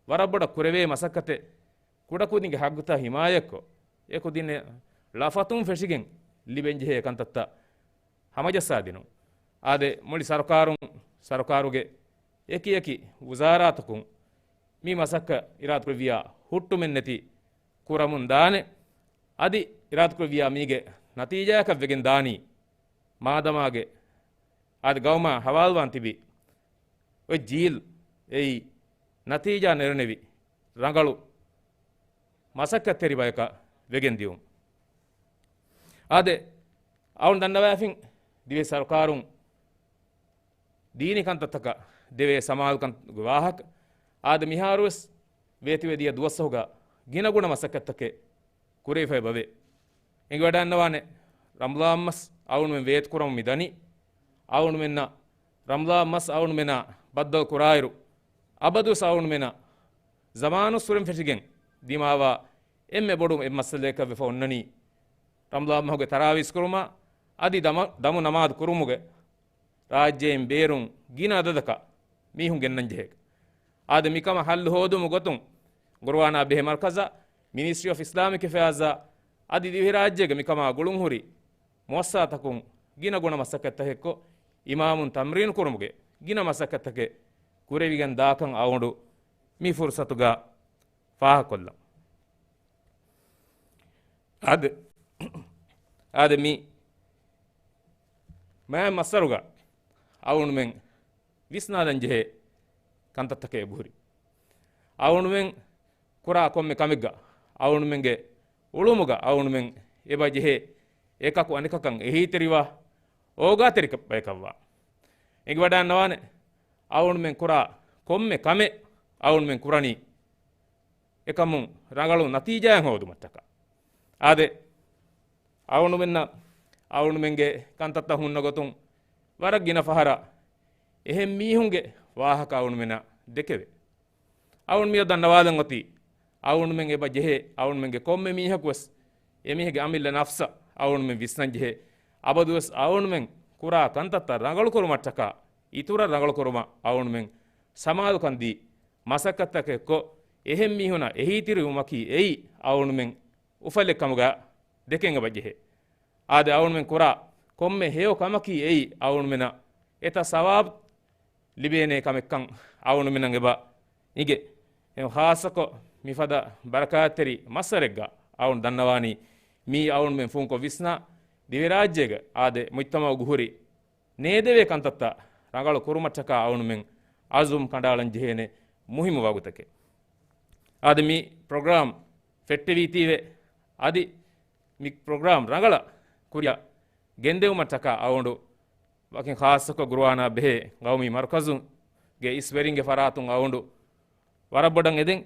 ވަރަށް ބޮޑަށް ކުރެވޭ މަސައްކަތެއް، ކުޑަކުދިންގެ ހައްގުތައް ހިމާޔަތްކޮށް، އެ ކުދިންނަށް ޅަފަތުން ފެށިގެން ލިބެންޖެހޭ ކަންތައްތައް ހަމަޖައްސާދިނުން. އާދެ، މުޅި ސަރުކާރުން، ސަރުކާރުގެ އެކި އެކި ވުޒާރާތަކުން މި މަސައްކަތް އިރާދަކުރެއްވިއްޔާ ހުއްޓުމެއްނެތި ކުރަމުންދާނެ. އަދި އިރާދަކުރެއްވިއްޔާ މީގެ ނަތީޖާއަކަށް ވެގެން ދާނީ، މާދަމާގެ އަދި ގައުމާ ހަވާލުވާން ތިބި އޮތް ޖީލް އެއީ ނަތީޖާ ނެރުނެވި ރަނގަޅު މަސައްކަތްތެރި ބަޔަކަށް ވެގެން ދިޔުން. އާދެ، އަޅުގަނޑު ދަންނަވައިފިން ދިވެހި ސަރުކާރުން ދީނީ ކަންތައްތަކަށް ދެވޭ ސަމާލުކަންގެ ވާހަކަ. އާދެ، މިހާރުވެސް ވޭތުވެދިޔަ ދުވަސްއަހުގަ ގިނަގުނަ މަސައްކަތްތަކެއް ކުރެވިފައި ބަވޭ. އެނގިވަޑައިގަންނަވާނެ، ރަމަޟާން މަސް އަޅުގަނޑުމެން ވޭތުކުރަމުން މި ދަނީ. އަޅުގަނޑުމެންނަށް ރަމަޟާން މަސް އަޅުގަނޑުމެނާ ބައްދަލު ކުރާއިރު، އަބަދުވެސް އަޅުގަނޑުމެނަށް ޒަމާނުއްސުރެން ފެށިގެން ދިމާވާ އެންމެ ބޮޑު އެއް މައްސަލައަކަށް ވެފަ އޮންނަނީ، ރަމަޟާން މަހުގެ ތަރާވީސް ކުރުމާ އަދި ދަމަ-، ދަމު ނަމާދު ކުރުމުގެ ރާއްޖެއިން ބޭރުން ގިނަ އަދަދަކަށް މީހުން ގެންނަންޖެހޭ. އާދެ، މިކަމަށް ހައްލު ހޯދުމުގެ ގޮތުން ގުރުއާނާ ބެހޭ މަރުކަޒާ، މިނިސްޓްރީ އޮފް އިސްލާމިކް އެފެއާޒާ އަދި ދިވެހިރާއްޖޭގެ މިކަމާ ގުޅުންހުރި މުއައްސަސާތަކުން ގިނަ ގުނަ މަސައްކަތްތަކެއްކޮށް، އިމާމުން ތަމްރީނު ކުރުމުގެ ގިނަ މަސައްކަތްތަކެއް ކުރެވިގެން ދާކަން އަޅުގަނޑު މި ފުރުސަތުގަ ފާހަގަކޮށްލަން. އާދެ، އާދެ، މި މާތް މައްސަރުގަ އަޅުގަނޑުމެން ވިސްނާލަން ޖެހޭ ކަންތައްތަކެއް އެބަހުރި. އަޅުގަނޑުމެން ކުރާ ކޮންމެ ކަމެއްގަ، އަޅުގަނޑުމެންގެ އުޅުމުގަ އަޅުގަނޑުމެން އެބަ ޖެހޭ އެކަކު އަނެކަކަށް އެހީތެރިވާ، އޯގާތެރި ބަޔަކަށްވާ. އެނގިވަޑައިގަންނަވާނެ، އަޅުގަނޑުމެން ކުރާ ކޮންމެ ކަމެއް އަޅުގަނޑުމެން ކުރަނީ އެކަމުން ރަނގަޅު ނަތީޖާއެއް ހޯދުމަށްޓަކާ. އާދެ، އަޅުގަނޑުމެންނަށް އަޅުގަނޑުމެންގެ ކަންތައްތައް ހުންނަ ގޮތުން ވަރަށް ގިނަ ފަހަރަށް އެހެން މީހުންގެ ވާހަކަ އަޅުގަނޑުމެންނަށް ދެކެވޭ. އަޅުގަނޑު މިއަދު ދަންނަވާލަން އޮތީ، އަޅުގަނޑުމެން އެބަ ޖެހޭ އަޅުގަނޑުމެންގެ ކޮންމެ މީހަކުވެސް އެމީހެއްގެ އަމިއްލަ ނަފްސަށް އަޅުގަނޑުމެން ވިސްނަން ޖެހޭ. އަބަދުވެސް އަޅުގަނޑުމެން ކުރާ ކަންތައްތައް ރަނގަޅުކުރުމަށްޓަކާ، އިތުރަށް ރަނގަޅުކުރުމަށް އަޅުގަނޑުމެން ސަމާލުކަން ދީ މަސައްކަތްތަކެއްކޮށް، އެހެން މީހުންނަށް އެހީތެރިވުމަކީ އެއީ އަޅުގަނޑުމެން އުފަލެއް ކަމުގަ ދެކެން އެބަ ޖެހޭ. އާދެ، އަޅުގަނޑުމެން ކުރާ ކޮންމެ ހެޔޮ ކަމަކީ އެއީ އަޅުގަނޑުމެނަށް އެތައް ސަވާބު ލިބޭނޭ ކަމެއްކަން އަޅުގަނޑުމެންނަށް އެބަ އިނގޭ. އެހެން ޚާއްޞަކޮށް މިފަދަ ބަރަކާތްތެރި މައްސަރެއްގަ އަޅުގަނޑު ދަންނަވާނީ، މީ އަޅުގަނޑުމެން ފުންކޮށް ވިސްނާ، ދިވެހިރާއްޖޭގަ އާދެ މުޖްތަމަޢުގަ ހުރި ނޭދެވޭ ކަންތައްތައް ރަނގަޅު ކުރުމަށްޓަކާ އަޅުގަނޑުމެން އަޒުމް ކަނޑައަޅަން ޖެހޭނެ މުހިއްމު ވަގުތަކެއް. އާދެ މި ޕްރޮގްރާމް ފެއްޓެވީތީވެ، އަދި މި ޕްރޮގްރާމް ރަނގަޅަށް ކުރިއަށް ގެންދެވުމަށްޓަކާ އަޅުގަނޑު ވަކިން ޚާއްޞަކޮށް ގުރުއާނާ ބެހޭ ގައުމީ މަރުކަޒުގެ އިސްވެރިންގެ ފަރާތުން އަޅުގަނޑު ވަރަށް ބޮޑަށް އެދެން.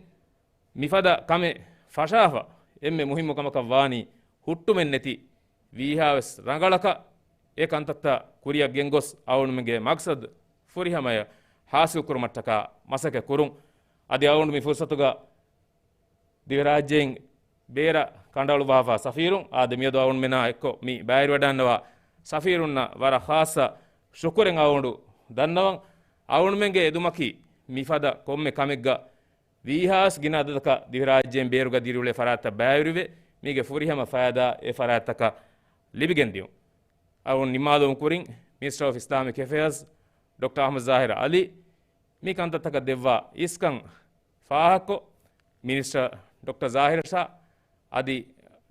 މިފަދަ ކަމެއް ފަށާފަ އެންމެ މުހިއްމު ކަމަކަށް ވާނީ ހުއްޓުމެއް ނެތި ވީހާވެސް ރަނގަޅަކަށް އެ ކަންތައްތައް ކުރިއަށް ގެންގޮސް އަޅުގަނޑުމެންގެ މަގްސަދު ފުރިހަމަޔަށް ހާސިލް ކުރުމަށްޓަކާ މަސައްކަތް ކުރުން. އަދި އަޅުގަނޑު މި ފުރުސަތުގަ ދިވެހިރާއްޖެއިން ބޭރަށް ކަނޑައަޅުއްވާފަ ސަފީރުން އާދެ މިއަދު އަޅުގަނޑުމެނާ އެއްކޮށް މި ބައިވެރިވަޑައިންނަވާ ސަފީރުންނަށް ވަރަށް ޚާއްޞަ ޝުކުރެއް އަޅުގަނޑު ދަންނަވަން. އަޅުގަނޑުމެންގެ އެދުމަކީ މިފަދަ ކޮންމެ ކަމެއްގަ ވީހާވެސް ގިނަ އަދަދަކަށް ދިވެހިރާއްޖޭން ބޭރުގަ ދިރިއުޅޭ ފަރާތްތައް ބައިވެރިވެ، މީގެ ފުރިހަމަ ފައިދާ އެ ފަރާތްތަކަށް ލިބިގެން ދިޔުން. އަޅުގަނޑު ނިންމާލުމުން ކުރިން މިނިސްޓަރ އޮފް އިސްލާމިކް އެފެއާޒް ޑޮކްޓަރ އަޙްމަދު ޒާހިރު ޢަލީ މި ކަންތައްތަކަށް ދެއްވާ އިސްކަން ފާހަގަކޮށް، މިނިސްޓަރ ޑޮކްޓަރ ޒާހިރު ޝާ އަދި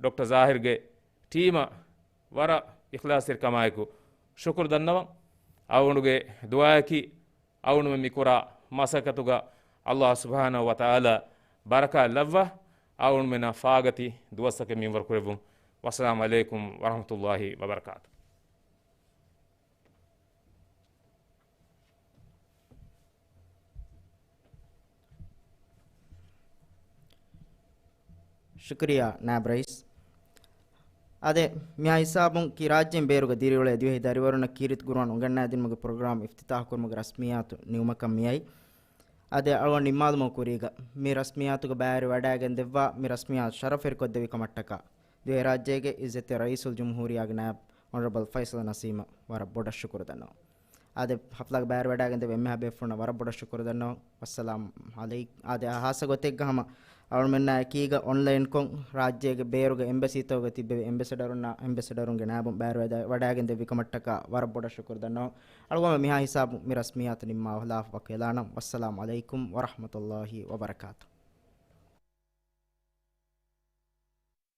ޑޮކްޓަރ ޒާހިރުގެ ޓީމަށް ވަރަށް އިޚްލާޞްތެރިކަމާއެކު ޝުކުރު ދަންނަވަން. އަޅުގަނޑުގެ ދުޢާއަކީ އަޅުގަނޑުމެން މިކުރާ މަސައްކަތުގަ ﷲ ސުބްޙާނަހޫ ވަތަޢާލާ ބަރަކާތް ލައްވާ، އަޅުގަނޑުމެންނަށް ފާގަތި ދުވަސްތަކެއް މިންވަރު ކުރެއްވުން. ވައްސަލާމު ޢަލައިކުމް ވަރަޙްމަތުﷲ ވަބަރަކާތު. ޝުކުރިއްޔާ ނާއިބު ރައީސް. އާދެ، މިހާ ހިސާބުން ކިރާއްޖޭން ބޭރުގަ ދިރިއުޅޭ ދިވެހި ދަރިވަރުންނަށް ކީރިތި ގުރުއާން އުނގަންނާ ދިނުމުގެ ޕްރޮގްރާމް އިފްތިތާޙު ކުރުމުގެ ރަސްމިއްޔާތު ނިމުމަކަށް މިއައީ. އާދެ، އަޅުގަނޑު ނިންމާލުމުގެ ކުރީގަ މި ރަސްމިއްޔާތުގަ ބައިވެރިވަޑައިގެން ދެއްވާ މި ރަސްމިއްޔާތު ޝަރަފުވެރިކޮށްދެއްވި ކަމަށްޓަކާ ދިވެހިރާއްޖޭގެ އިއްޒަތްތެރި ރައީސުލްޖުމްހޫރިއްޔާގެ ނާއިބު އޮނަރަބަލް ފައިސަލް ނަސީމަށް ވަރަށް ބޮޑަށް ޝުކުރު ދަންނަވަން. އާދެ، ހަފްލާގެ ބައިވެރިވަޑައިގެން ދެއްވި އެންމެހާ ބޭފުޅުންނަށް ވަރަށް ބޮޑަށް ޝުކުރު ދަންނަވަން. ވައްސަލާމް ޢަލައިކް. އާދެ، އާ ހާއްސަ ގޮތެއްގަ ހަމަ އަޅުމެންނާ އެކީގަ އޮންލައިންކޮށް ރާއްޖޭގެ ބޭރުގެ އެމްބަސީތަކުގަ ތިއްބެވި އެމްބެސެޑަރުންނާ އެމްބެސެޑަރުންގެ ނާއިބުން ބައިވެރިވަޑައިގެން ދެއްވި ކަމަށްޓަކާ ވަރަށް ބޮޑަށް ޝުކުރު ދަންނަވަން. އަޅުގަނޑު މިހާ ހިސާބުން މި ރަސްމިއްޔާތު ނިންމާ އޮހޮލާފަ ވަކިވެލާނަން. ވައްސަލާމް ޢަލައިކުމް ވަރަޙްމަތުﷲ ވަބަރަކާތު.